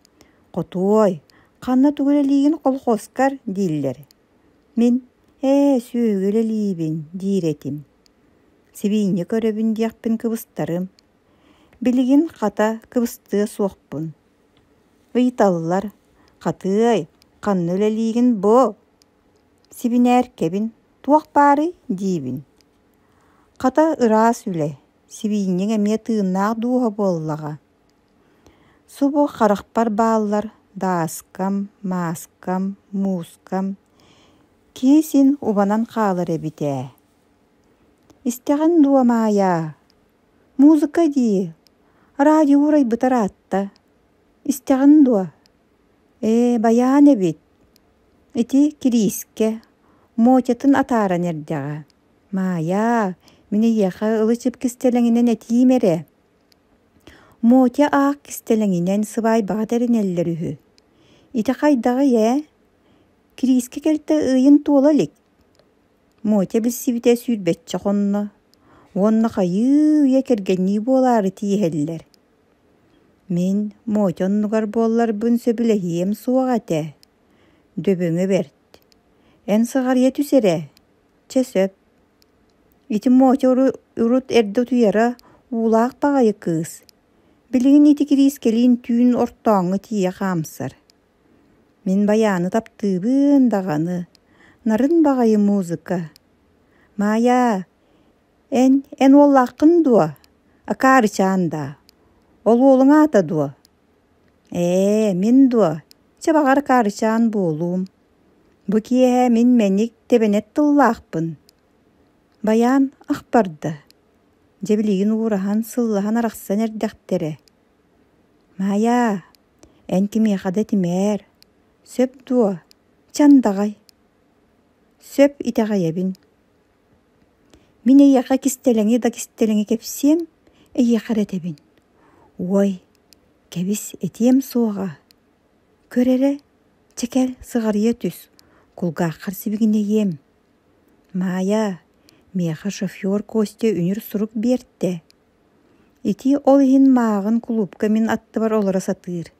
«Хотуой, ханна тугу үлэлиигин колхозкар?» дииллэр. Мин «Ээ, сүөһүгэ үлэлиибин» диир этим. Сибиинньэ көрөбүн диэхпин кыбыстарым. Билигин, хата, кыбыстыа суохпун. Ыйыталлар: «Хатыай, ханна үлэлиигин бу?» «Сибинээркэбин, туох баарый?» диибин. Хата, ыраас үлэ, сибиинньэҥ эмиэ тыыннаах дууһа буоллаҕа. Субу харахпар бааллар дааскам, мааскам, муускам, киһи син убанан хаалар эбит ээ. Истэҕин дуо, Маайаа? Музыка дии, радио уурайбыта ыраатта. Истэҕин дуо? Ээ, байаан эбит. Ити Кириискэ, Мотятын атааран эрдэҕэ. Маайаа, мин эйиэхэ ылы-чып кистэлэҥинэн этиим эрэ. Мотя аах кистэлэҥинэн сыбаайбаҕа тэринэллэр үһү. Ити хайдаҕый ээ? Кириискэ кэлтэ ыйын туола илик. Мотя билсибитэ сүүрбэччэ хонно уонна хайыы-үйэ кэргэннии буолаары тииһэллэр. Мин Мотя оннугар буолларбын сөбүлэһиэм суоҕа этэ. Дөбөҥө бэрт. Эн сыҕарыйа түс эрэ, чэ сөп. Ити Мотя урут эрдэ утуйара уулаах баҕайы кыыс. Билигин ити Кириискэлиин түүн ортооҥҥо тиийэ хаамсар. Мин байааны таптыыбын даҕаны, нарын баҕайы музыка. Маайаа, эн, эн уоллааххын дуо? Акаарычаан даа? Ол уолуҥ аата дуо? Ээ, мин дуо? Чэ баҕар акаарычаан буолуум. Бу киэһэ мин мэник тэбэнэт тыллаахпын. Байаан ах барда. Дьэ билигин уураһан, сыллаһан арахсан эрдэхтэрэ. Маайаа, эн кимиэхэ да этимээр, сөп дуо, чандаҕай? Сөп итэҕэйэбин. Мин эйиэхэ кистэлэҥи да кистэлэҥи кэпсиэм, эйиэхэ эрэ этэбин. Уой, кэбис, этиэм суоҕа. Көр эрэ, чэ кэл, сыҕарыйа түс, кулгааххар сибигинэйиэм. Маайа, миэхэ шофер Костя үнүр сурук биэртэ. Ити ол иһин мааҕын кулуупка мин аттыбар олоро сатыыр.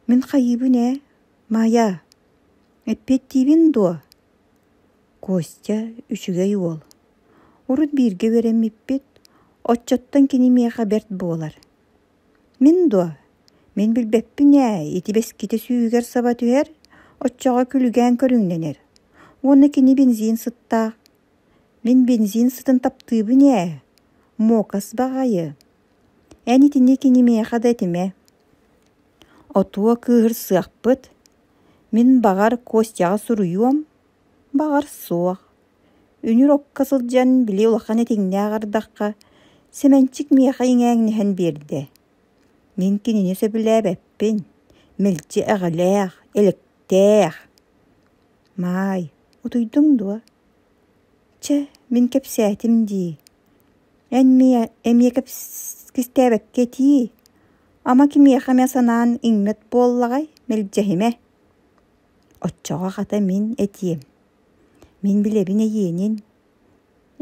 Мин хайыыбын ээ, Маайа, эппиэттиибин дуо? Костя үчүгэй уол. Урут бииргэ үөрэммиппит, оччоттон кини миэхэ бэрт буолар. Мин дуо? Мин билбэппин ээ, ити бэскитэ сүүһүгэр саба түһэр, оччоҕо күлүгээн көрүҥнэнэр. Уонна кини бензин сыттаах. Мин бензин сытын таптыыбын ээ, муокас баҕайы. Эн итини кинимиэхэ да этимэ. Отуо кыыһырсыахпыт. Мин баҕар Костяҕа суруйуом, баҕар суох. Үнүр окко сылдьан били улахан этиҥнээх ардахха Сэмэнчик миэхэ иҥээҥнэһэн биэрдэ. Мин кинини сөбүлээбэппин, мэлдьи эҕэлээх, элэктээх. Маай, утуйдуҥ дуо? Чэ, мин кэпсээтим дии. Эн эмиэ кистээбэккэ этиий. Ама кимиэхэ эмэ санаан иҥмэт буоллаҕай, мэлдьэһимэ. Оччоҕо хата мин этиэм. Мин билэбин эйиэнин.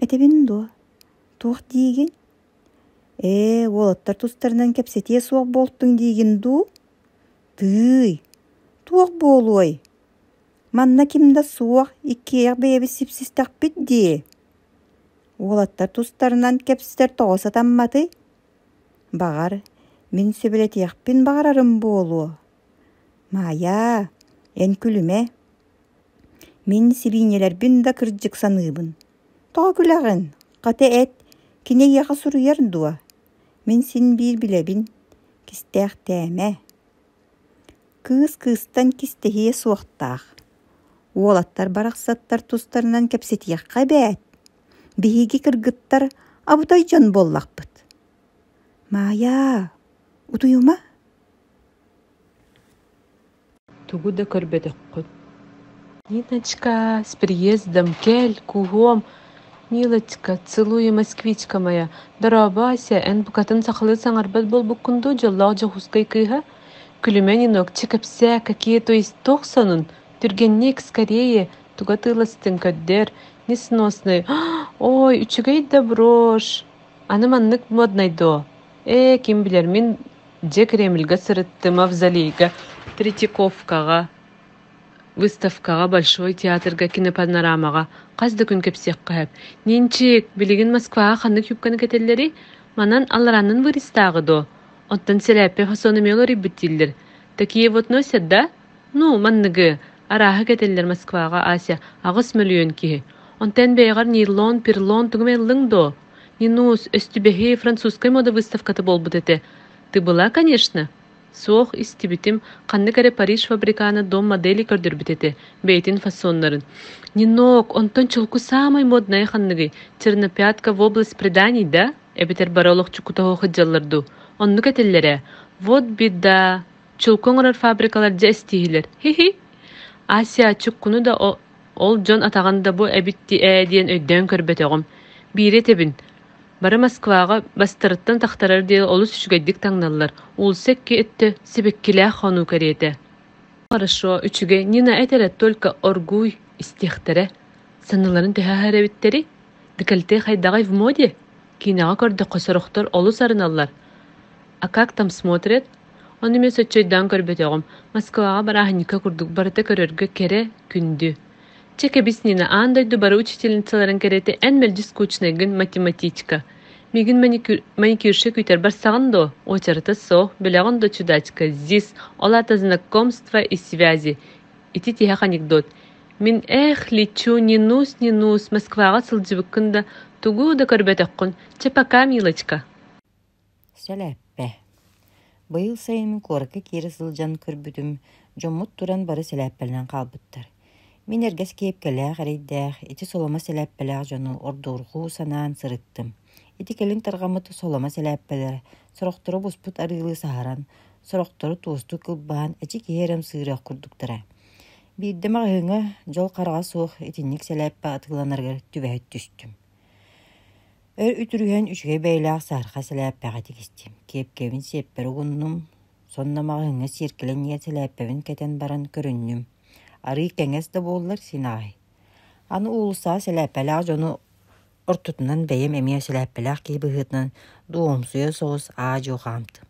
Этэбин дуо? Туох диигин? Ээ, уолаттар тустарынан кэпсэтиэ суох буолтуҥ диигин дуу? Тыый, туох буолуой? Манна ким да суох, иккиэйэх бэйэбит сипсистэхпит дии. Уолаттар тустарынан кэпсэтэр тоҕо сатамматый? Баҕар, мин сөбүлэтиэхпин баҕарарым буолуо. Маайаа, эн күлүмэ. Мин сибиинньэлэрбин да кырдьык саныыбын. Тоҕо күлэҕин? Хата эт, кини эйиэхэ суруйар дуо? Мин син биир билэбин, кистээхтээмэ. Кыыс кыыстан кистэһиэ суохтаах. Уолаттар барахсаттар тустарынан кэпсэтиэххэ эбээт. Биһиги кыргыттар абытай дьон буоллахпыт. Маайаа, утуйума. Тугу да көрбөтөххүт Ниночка, с приездом, кэл, кууһуом Милочка, целую, москвичка моя. Дорообо, Ася, эн букатын сахалыы саҥарбат буолбуккун дуу, дьоллоох Дьокуускай кыыһа? Күлүмэ, Нинок, чэ кэпсээ, какие то есть туох сонун? Түргэнник, скорее, туга тыыластыҥ көрдөр, несносный, ой, үчүгэй да брошь, аны маннык моднай дуо? Ээ, ким билэр, мин дьэ Кремльгэ сырыттым, Мавзолейга, Третьяковкаҕа, выставкаҕа, Большой театрга, кинопанорамаҕа хас да күн кэпсиэххэ сөп. Нинчик, билигин Москваҕа ханнык юбканы кэтэллэрий? Манан алларааннан вырезтааҕы дуо? Оттон сэлээппэ фасон эмиэ уларыйбыт дииллэр. Такие вот носят, да? Ну, манныгы, арааһы кэтэллэр Москваҕа, Ася, 8 мөлүйүөн киһи. Онтон бэйэҕэр нейлон, перлон тугу эмэ ыллыҥ дуо? Нинус, өстүбэһи, французскай мода выставката буолбут этэ. Ты была, конечно? Суох, истибитим, ханнык эрэ Париж фабриканы дом модели көрдөрбүт этэ, бэйэтин фасоннарын. Нинок, онтон чулку саамай моднайа ханныгый? Чернопятка в область преданий, да? Эбэтэр бары олохчуккута суох сылдьаллар дуу? Оннук этэллэр ээ. Вот беда! Чулку оҥорор фабрикалар дьэ эстииһилэр. Хи-хи! Ася, чуккуну да ол дьон атаҕын да бу эбит ээ диэн өйдөөн көрбөтөҕүм. Биири этэбин, бары Москваҕа бастарыттан тахтарар диэри олус үчүгэйдик таҥналлар, уулусса икки өттө сибэккилээх хонуу кэриэтэ. Хорошо, үчүгэй, Нина эт эрэ, только оргууй истиэхтэрэ. Санныларын төһө аһар эбиттэрий? Декольте хайдаҕый в моде? Киинэҕэ көрдөххө сорохтор олус арыналлар. А как там смотрят? Ону эмиэ соччойдоон көрбөтөҕүм. Москваҕа бырааһынньыкка курдук барыта көрөргө кэрэ, күндү. Чэ кэбис, Нина, аан дойду бары учительницаларын кэриэтэ эн мэлдьи скучнайгын, математичка. Миигин маникюрша күүтэр барсаҕын дуо? Уочарата суох, билэҕин дуо, чудачка, ЗИС, ол аата знакомство и связи. Ити тиһэх анекдот. Мин эх, лечу, Нинус, Нинус, Москваҕа сылдьыбыккын да, тугу да көрбөтөххүн. Чэ, пока, милочка. Сэлээппэ. Быйыл сайын куоракка киирэ сылдьан көрбүтүм, дьоммут туран бары сэлээппэлэнэн хаалбыттар. Мин эргэс киэпкэлээх эрэйдээх, ити соломо сэлээппэлээх дьону ордугурҕуу санаан сырыттым. Ити кэлин тарҕаммыт соломо сэлээппэлэр сорохторо буспут арыылыы саһаран, сорохторо туостуу кылбаан эчи киһи эрэ ымсыырыах курдуктара. Биирдэ маҕаһыыҥҥа дьол хараҕа суох итинник сэлээппэ атыыланарыгар түбэһэ түстүм. Өр үтүрүһэн үчүгэй бэйэлээх саарха сэлээппэҕэ тигистим. Киэпкэбин сиэппэр угуннум, сонно маҕаһыыҥҥа сиэркилэ иннигэр сэлээппэбин кэтэн баран көрүннүм. Арыый кэҥэс да буоллар син аҕай. Аны уулуссаҕа сэлээппэлээх дьону ортотунан бэйэм эмиэ сэлээппэлээх киһи быһыытынан дуомсуйа соҕус аа-дьуо хаамтым.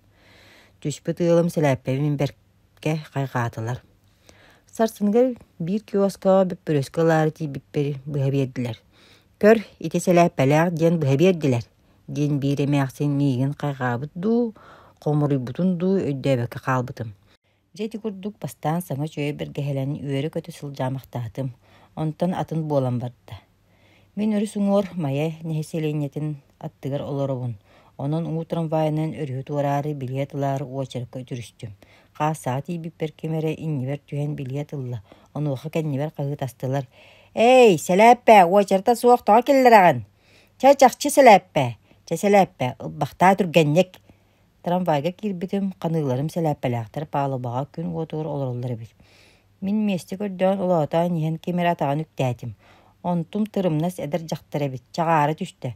Түспүт ыалым сэлээппэбин бэркэ хайҕаатылар. Сарсыныгар биир киоскаҕа бөппүрүөскэ ылаары тиийбиппэр быһа биэрдилэр. Көр, ити сэлээппэлээх диэн быһа биэрдилэр, диэн биир эмээхсин миигин хайҕаабыт дуу, хомуруйбутун дуу өйдөөбөккө хаалбытым. Дьэ ити курдук бастаан саҥа үчүгэй бэргэһэлэнэн үөрэ-көтө сылдьаамахтаатым, онтон атын буолан барда. Мин өрүс уҥуор Майа нэһилиэнньэтин аттыгар олоробун, онон уу трамвайынан өрүһү туораары билиэт ылаары уочаракка үтүрүстүм. Хаассаҕа тиийбиппэр ким эрэ иннибэр түһэн билиэт ылла, онуоха кэннибэр хаһыытастылар: «Эй, сэлээппэ, уочарата суох тоҕо киллэрэҕин? Чэ, чахчы сэлээппэ, чэ, сэлээппэ, ылбахтаа түргэнник!» Трамвайга киирбитим, ханыыларым сэлээппэлээхтэр палубаҕа күн уотугар олороллор эбит. Мин миэстэ көрдөөн олоотоон иһэн ким эрэ атаҕын үктээтим. Онтум тырымнас эдэр дьахтар эбит, чаҕаара түстэ.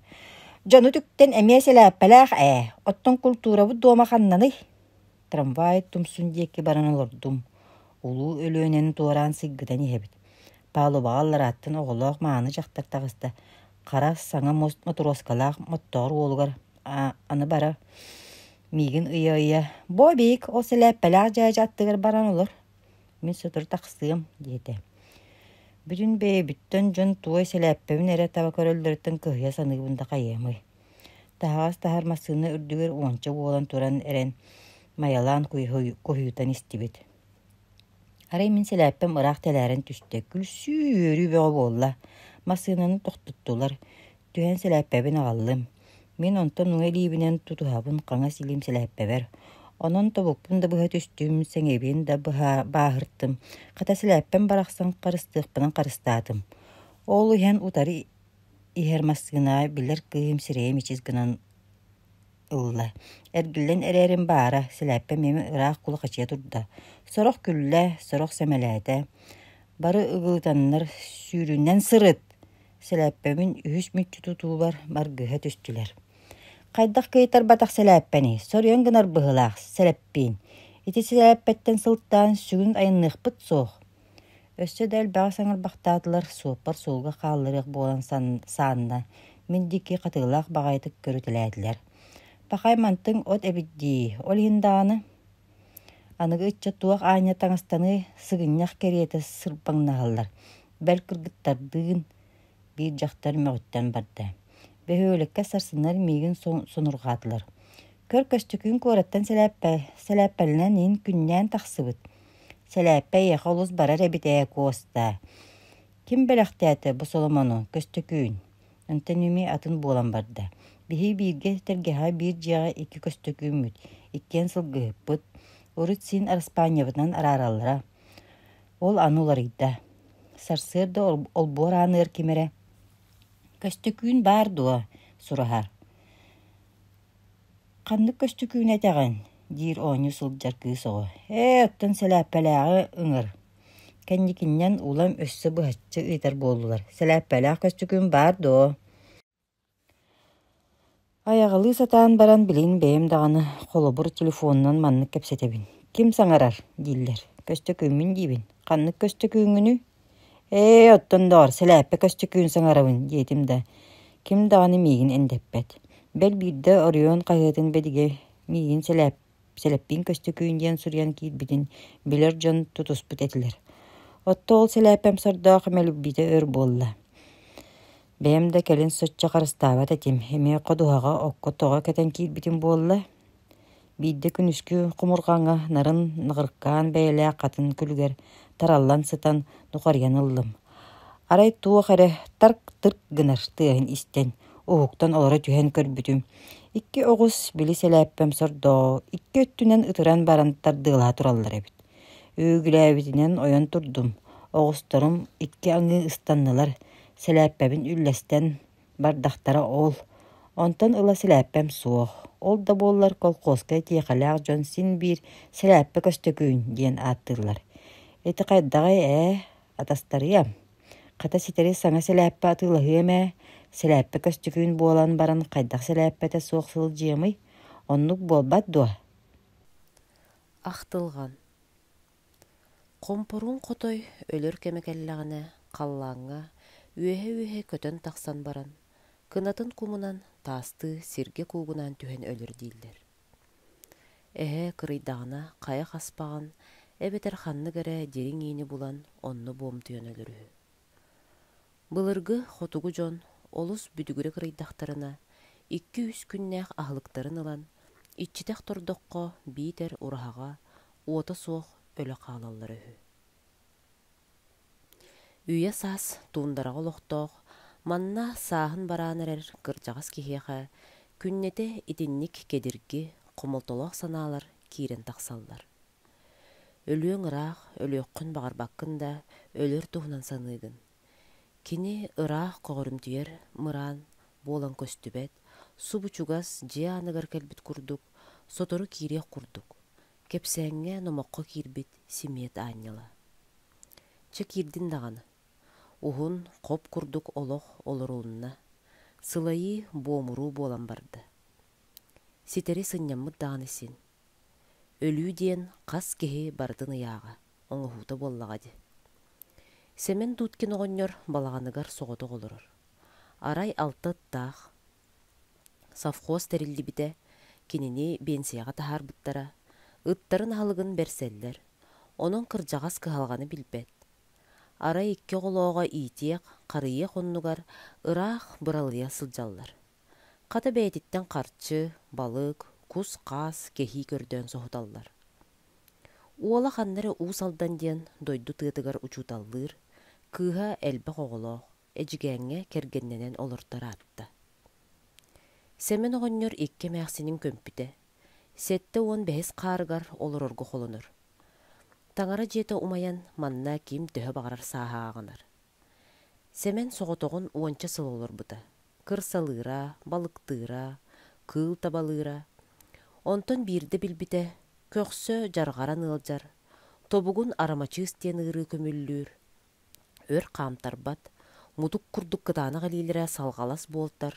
«Дьону үтүктэн эмиэ сэлээппэлээх ээ, оттон култуурабыт дуома ханнаный?» Трамвай тумсун диэки баран олордум. Улуу Өлүөнэни туораан сыйгытан иһэбит. Палубаҕа алларааттан оҕолоох мааны дьахтар таҕыста. Хара саҥа мотуруоскалаах моттоҕор уолугар аны бара миигин ыйа-ыйа «Бобик, ол сэлээппэлээх дьээдьэ аттыгар баран олор, мин сотору тахсыам» диэтэ. Бүтүн бэйэбиттэн дьон туой сэлээппэбин эрэ таба көрөллөрүттэн кыһыйа саныыбын да хайыамый. Таһаҕас таһар массыына үрдүгэр уонча буолан туран эрэн майалаан куһуйутан истибит. Арай мин сэлээппэм ыраах тэлээрэн түстэ, күлсүү-үөрүү бөҕө буолла. Массыынаны тохтоттулар, түһэн сэлээппэбин аҕаллым. Мин онтон уҥа илиибинэн тутуһабын хаҥас илиим сэлээппэбэр. Онон тобукпун да быһа түстүм, сэҥэбин да быһа бааһыртым. Хата сэлээппэм барахсан харыстыахпынан харыстаатым. Ол иһэн утары иһэр массыына билэр кыыһым сирэйэ мичис гынан ылла. Эргиллэн эрэрим баара, сэлээппэм эмиэ ыраах кулахачыйа турда. Сорох күллэ, сорох сэмэлээтэ. Бары ыгылытаннар сүүрүнэн сырыт! Сэлээппэбин үһүс мүччү тутуубар маргыһа түстүлэр. Хайдах кыайтарбатах сэлээппэний, соруйан гынар быһыылаах, сэлэппиин. Ити сэлээппэттэн сылтаан сүгүн айанныахпыт суох. Өссө да элбэҕи саҥарбахтаатылар, суоппар суолга хаалларыах буолан саанна, мин диэки хатыылаах баҕайытык көрүтэлээтилэр. Пахай мантыҥ от эбит дии, ол иһин даҕаны Аныгы ыччат туох аанньа таҥастаныы сыгынньах кэриэтэ сырбаҥнаһаллар, бэл кыргыттардыын биир дьахтар мөҕүттэн барда. Бөһүөлэккэ сарсыннар миигин сонурҕаатылар. Көр Көстөкүүн куораттан сэлээппэлэнэн иһин күннээн тахсыбыт. Сэлээппэ эйиэхэ олус барар эбит ээ, Куоста. Ким бэлэхтээтэ бу Соломону, Көстөкүүн? Онтон эмиэ атын буолан барда. Биһиги бииргэ тэлгэһэҕэ биир дьиэҕэ икки Көстөкүүммүт, иккиэн сылгыһыппыт. Урут син араспаанньабытынан араараллара. Ол аны уларыйда. Сарсыарда олбуор ааныгар ким эрэ «Көстөкүүн баар дуо?» сураһар. «Ханнык Көстөкүүнү этэҕин?» диир оонньуу сылдьар кыыс оҕо. «Ээ, оттон сэлээппэлээҕи ыҥыр» Кэнникинэн улам өссө быһаччы ыытар буоллулар: «Сэлээппэлээх Көстөкүүн баар дуо?» Айаҕалыы сатаан баран билигин бэйэм даҕаны холобур телефонунан маннык кэпсэтэбин: «Ким саҥарар?» дииллэр. «Көстөкүүммүн» диибин. «Ханнык Көстөкүүҥҥүнүй?» «Ээ, оттон доҕор, сэлээппэ Көстөкүүн саҥарабын» диэтим да, ким даҕаны миигин эндэппэт. Бэл биирдэ оройуон хаһыатын бэдигэ миигин Сэлэппиин Көстөкүүн диэн суруйан киирбитин билэр дьон тутуспут этилэр. Отто ол сэлээппэм сордоох мэлийбитэ өр буолла. Бэйэм да кэлин соччо харыстаабат этим, эмиэ ходуһаҕа окко тоҕо кэтэн киирбитим буолла. Биирдэ күнүскү хомурҕаҥҥа нарын наҕыркаан бэйэлээх хатын күлүгэр тараллан сытан нухарыйан ыллым. Арай туох эрэ тарк-тырк гынар тыаһын истэн, уһуктан олоро түһэн көрбүтүм, икки оҕус били сэлээппэм сордоо икки өттүнэн ытыран баран тардыалаһа тураллар эбит. Үөгүлээбитинэн ойон турдум, оҕустарым икки аҥыы ыстаннылар, сэлээппэбин үллэстэн бардахтара ол. Онтон ыла сэлээппэм суох. Ол да буоллар колхозка тиэхэлээх дьон син биир «Сэлээппэ Көстөкүүн» диэн ааттыыллар. Ити хайдаҕый ээ, атастарыам? Хата ситэри саҥа сэлээппэ атыылаһыам ээ, сэлээппэ Көстөкүүн буолан баран хайдах сэлээппэтэ суох сылдьыамый? Оннук буолбат дуо? Ахтылҕан Хомпоруун хотой өлөр кэмэ кэллэҕинэ халлааҥҥа үөһэ-үөһэ көтөн тахсан баран, кынатын кумунан таастыы сиргэ куугунаан түһэн өлөр дииллэр. Эһэ кырыйдаҕына хайа хаспаҕын эбэтэр ханнык эрэ дириҥ иини булан онно буомтуйан өлөр үһү. Былыргы хотугу дьон олус бүдүгүрэ кырыйдахтарына, икки-үс күннээх аһылыктарын ылан, иччитэх тордоххо биитэр ураһаҕа уота суох өлө хаалаллара үһү. Үйэ-саас туундараҕа олохтоох, манна сааһын бараан эрэр кырдьаҕас киһиэхэ күннэтэ итинник кэдирги, хомолтолоох санаалар киирэн тахсаллар. Өлүөҥ ыраах, өлүөххүн баҕарбаккын да, өлөр туһунан саныыгын. Кини ыраах көҕөрүмтүйэр мыраан буолан көстүбэт, субу чугас дьиэ ааныгар кэлбит курдук, сотору киириэх курдук, кэпсээҥҥэ номоххо киирбит симиэт аанньала. Чэ киирдин даҕаны, уһун, хоп курдук олох олорулунна, сылайыы, буомуруу буолан барда. Ситэри сынньаммыт даҕаны син. Өлүү диэн хас киһи барытын ыйааҕа, оҥоһуута буоллаҕа дии. Сэмэн Дудкин оҕонньор балаҕаныгар соҕотох олорор. Арай алта ыттаах. Совхоз тэриллибитэ, кинини биэнсийэҕэ таһаарбыттара, ыттарын аһылыгын бэрсэллэр, онон кырдьаҕас кыһалҕаны билбэт. Арай икки оҕолооҕо иитиэх, харыйыах оннугар ыраах быралыйа сылдьаллар. Хата бэйэтиттэн харчы, балык, кус-хаас, кэһии көрдөөн соһуталлар. Уола ханна эрэ Уус Алдан диэн дойду тыатыгар учууталлыыр, кыыһа элбэх оҕолоох, Эдьигээҥҥэ кэргэннэнэн олортор аатта. Сэмэн оҕонньор икки эмээхсинин көмпүтэ, 75 хаарыгар олорорго холонор. Таҥара дьиэтэ умайан, манна ким төһө баҕарар сааһа ааҕынар. Сэмэн соҕотоҕун уонча сыл олорбута: кырсалыыра, балыктыыра, кыыл табалыыра. Онтон биирдэ билбитэ, көхсө дьарҕаран ыалдьар, тобугун арамачыыс диэн ыарыы көмүллүүр, өр хаамтарбат, мутук курдук кытаанах илиилэрэ салҕалас буолтар,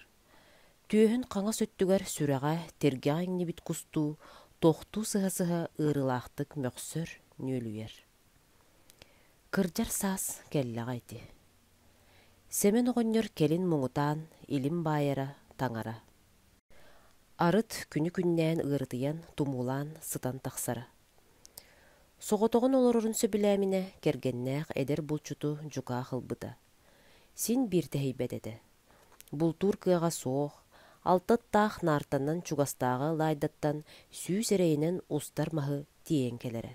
түөһүн хаҥас өттүгэр сүрэҕэ тиргэҕэ иҥнибит кустуу тохтуу сыһа-сыһа ыарыылаахтык мөхсөр, нүөлүйэр. Кырдьар саас кэллэҕэ ити. Сэмэн оҕонньор кэлин муҥутаан илим баайара таҥара. Арыт күнү-күннээн ыарытыйан, тумуулаан сытан тахсара. Соҕотоҕун олорорун сөбүлээминэ кэргэннээх эдэр булчуту дьукаах ылбыта. Син биир тэһийбэт этэ. Бултуур кыаҕа суох, алта ыттаах наартанан чугастааҕы ылаайдаттан сүүс эрэйинэн устар маһы тиэйэн кэлэрэ.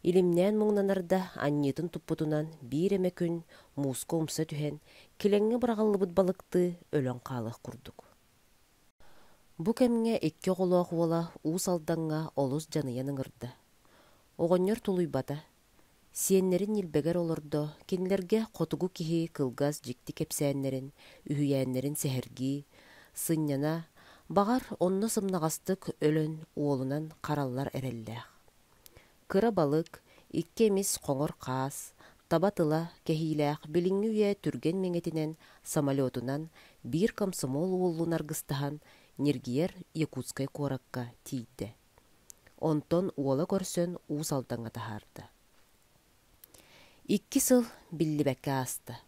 Илимнээн муҥнанар да анньыытын туппутунан биир эмэ күн мууска умса түһэн, килэҥҥэ быраҕыллыбыт балыктыы өлөн хаалыах курдук. Бу кэмҥэ икки оҕолоох уола Уус Алдаҥҥа олус дьаныйан ыҥырда. Оҕонньор тулуйбата, сиэннэрин ньилбэгэр олордо, кинилэргэ хотугу киһи кылгас дьикти кэпсээннэрин, үһүйээннэрин сэһэргии, сынньана, баҕар, онно сымнаҕастык өлөн уолунан хараллар эрэллээх. Кыра балык, икки эмис хоҥор хаас, таба тыла кэһиилээх билиҥҥи үйэ түргэн миҥэтинэн самолетунан биир комсомол уоллуун аргыстаһан ньиргийэр Якутскай куоракка тиийдэ. Онтон уола көрсөн Уус Алдаҥҥа таһаарда. Икки сыл биллибэккэ ааста.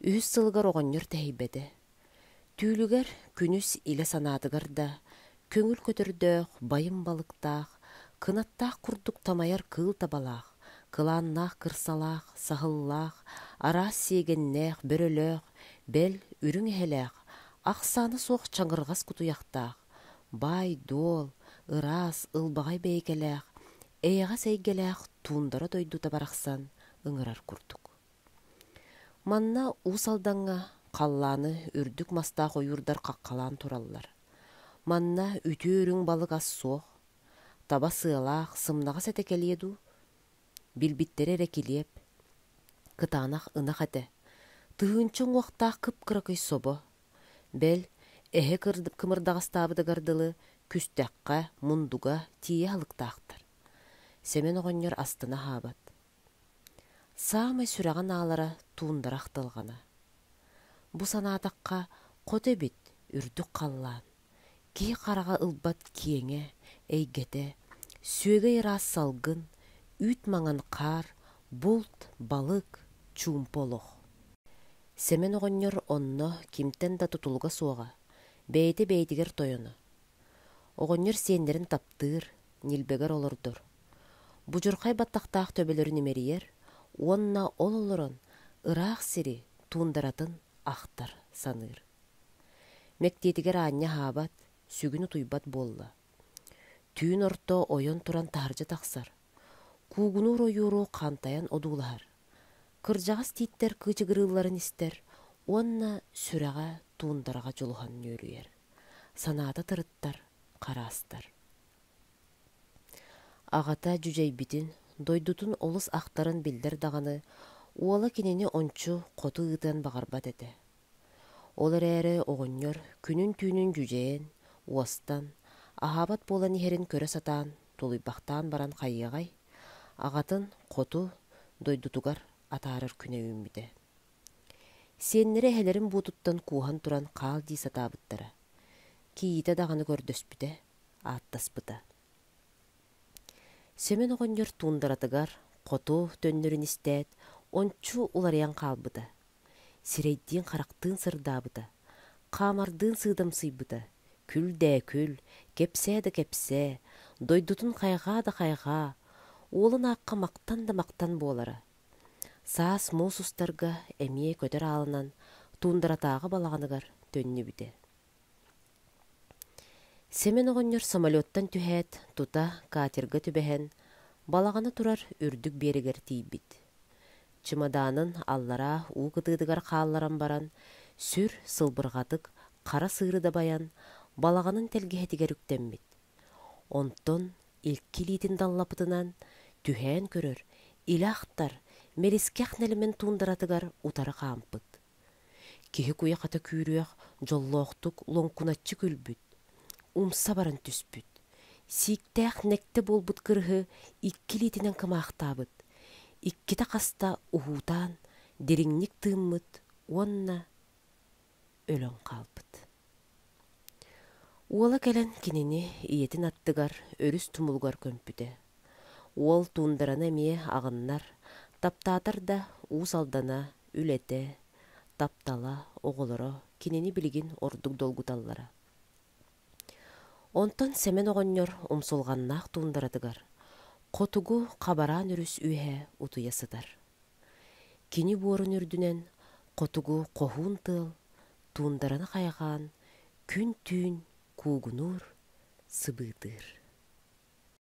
Үһүс сылыгар оҕонньор тэһийбэтэ. Түүлүгэр күнүс илэ санаатыгар да, көҥүл көтөрдөөх, байым балыктаах, кынаттаах курдук тамайар кыыл табалаах, кылааннаах кырсалаах, саһыллаах, араас сиэгэннээх, бөрөлөөх, бэл, үрүҥ эһэлээх, ахсаана суох чаҥырҕас кутуйахтаах, баай-дуол, ыраас, ылбаҕай бэйэкэлээх, эйэҕэс эйгэлээх туундара дойдута барахсан ыҥырар курдук. Манна Уус Алдаҥҥа халлааны үрдүк мастаах ойуурдар хаххалаан тураллар. Манна үтүө үрүҥ балык ас суох. Таба сыалаах, сымнаҕас этэ кэлиэ дуу? Билбиттэрэ эрэ килиэп, кытаанах ынах этэ, тыһыынча уҥуохтаах кып-кыракый собо, Бэл, эһэ кымырдаҕастаабытыгар дылы, күстэххэ, мундуга тиийэ аһылыктаахтар. Сэмэн оҕонньор астына аһаабат. Саамай сүрэҕин аалара туундара ахтылҕана. Бу санаатахха, хото эбит, үрдүк халлаан. Киһи хараҕа ылбат киэҥэ, эйгэтэ, сүөгэй ыраас салгын, үүт маҥан хаар, булт, балык, чуумпу олох. Сэмэн оҕонньор онно кимтэн да тутулуга суоҕа, бэйэтэ бэйэтигэр тойоно. Оҕонньор сиэннэрин таптыыр, ньилбэгэр олордор. Будьурхай баттахтаах төбөлөрүн имэрийэр уонна ол олорон ыраах сири туундаратын ахтар, саныыр. Мэктиэтигэр аанньа аһаабат, сүгүн утуйбат буолла. Түүн орто ойон туран таһырдьа тахсар, куугунуур ойууру хантайан одуулаһар. Кырдьаҕас тииттэр кыычыгырыылларын истэр уонна сүрэҕэ туундараҕа дьулуһан нүөлүйэр, санаата тырыттар, хараастар. Аҕата дьүдьэйбитин, дойдутун олус ахтарын биллэр даҕаны, уола кинини ончу хоту ыытыан баҕарбат этэ. Ол эрээри оҕонньор күнүн-түүнүн дьүдьэйэн, уостан, аһаабат буолан иһэрин көрө сатаан, тулуйбахтаан баран хайыаҕай, аҕатын хоту дойдутугар атаарар күнэ үүммүтэ. Сиэннэрэ эһэлэрин буутуттан кууһан туран хаал дии сатаабыттара. Кийиитэ даҕаны көрдөспүтэ, ааттаспыта. Сэмэн оҕонньор туундаратыгар хоту төннөрүн истээт, ончу уларыйан хаалбыта. Сирэйдиин-харахтыын сырдаабыта, хаамардыын сыыдамсыйбыта, күл дээ күл, кэпсээ да кэпсээ, дойдутун хайҕаа да хайҕаа, уолун аахха махтан да махтан буолара. Саас муус устарга эмиэ көтөр аалынан туундаратааҕы балаҕаныгар төннүбүтэ. Сэмэн оҕонньор самолеттан түһээт, тута катерга түбэһэн, балаҕана турар үрдүк биэрэгэр тиийбит. Чымадаанын аллараа уу кытыытыгар хаалларан баран, сүр сылбырҕатык хара сыыры дабайан, балаҕанын тэлгэһэтигэр үктэммит. Онтон икки илиитин даллапытынан түһээн көрөр, илэ ахтар, мэлискэх нэлэмэн туундаратыгар утары хаампыт. Киһи куйахата күүрүөх дьоллоохтук лоҥкуначчы күлбүт, умса баран түспүт, сииктээх нэктэ буолбут кырыһы икки илиитинэн кымаахтаабыт, иккитэ хаста уһуутаан дириҥник тыыммыт уонна өлөн хаалбыт. Уола кэлэн кинини ийэтин аттыгар өрүс тумулугар көмпүтэ. Уол туундараны эмиэ аҕыннар, Таптаатар да Уус Алдана, үлэтэ, таптала, оҕолоро кинини билигин ордук долгуталлара. Онтон Сэмэн оҕонньор умсулҕаннаах туундаратыгар хотугу Хабараан өрүс үөһэ утуйа сытар. Кини буорун үрдүнэн хотугу хоһуун тыал туундараны хайҕаан күн-түүн куугунуур, сыбыытыыр.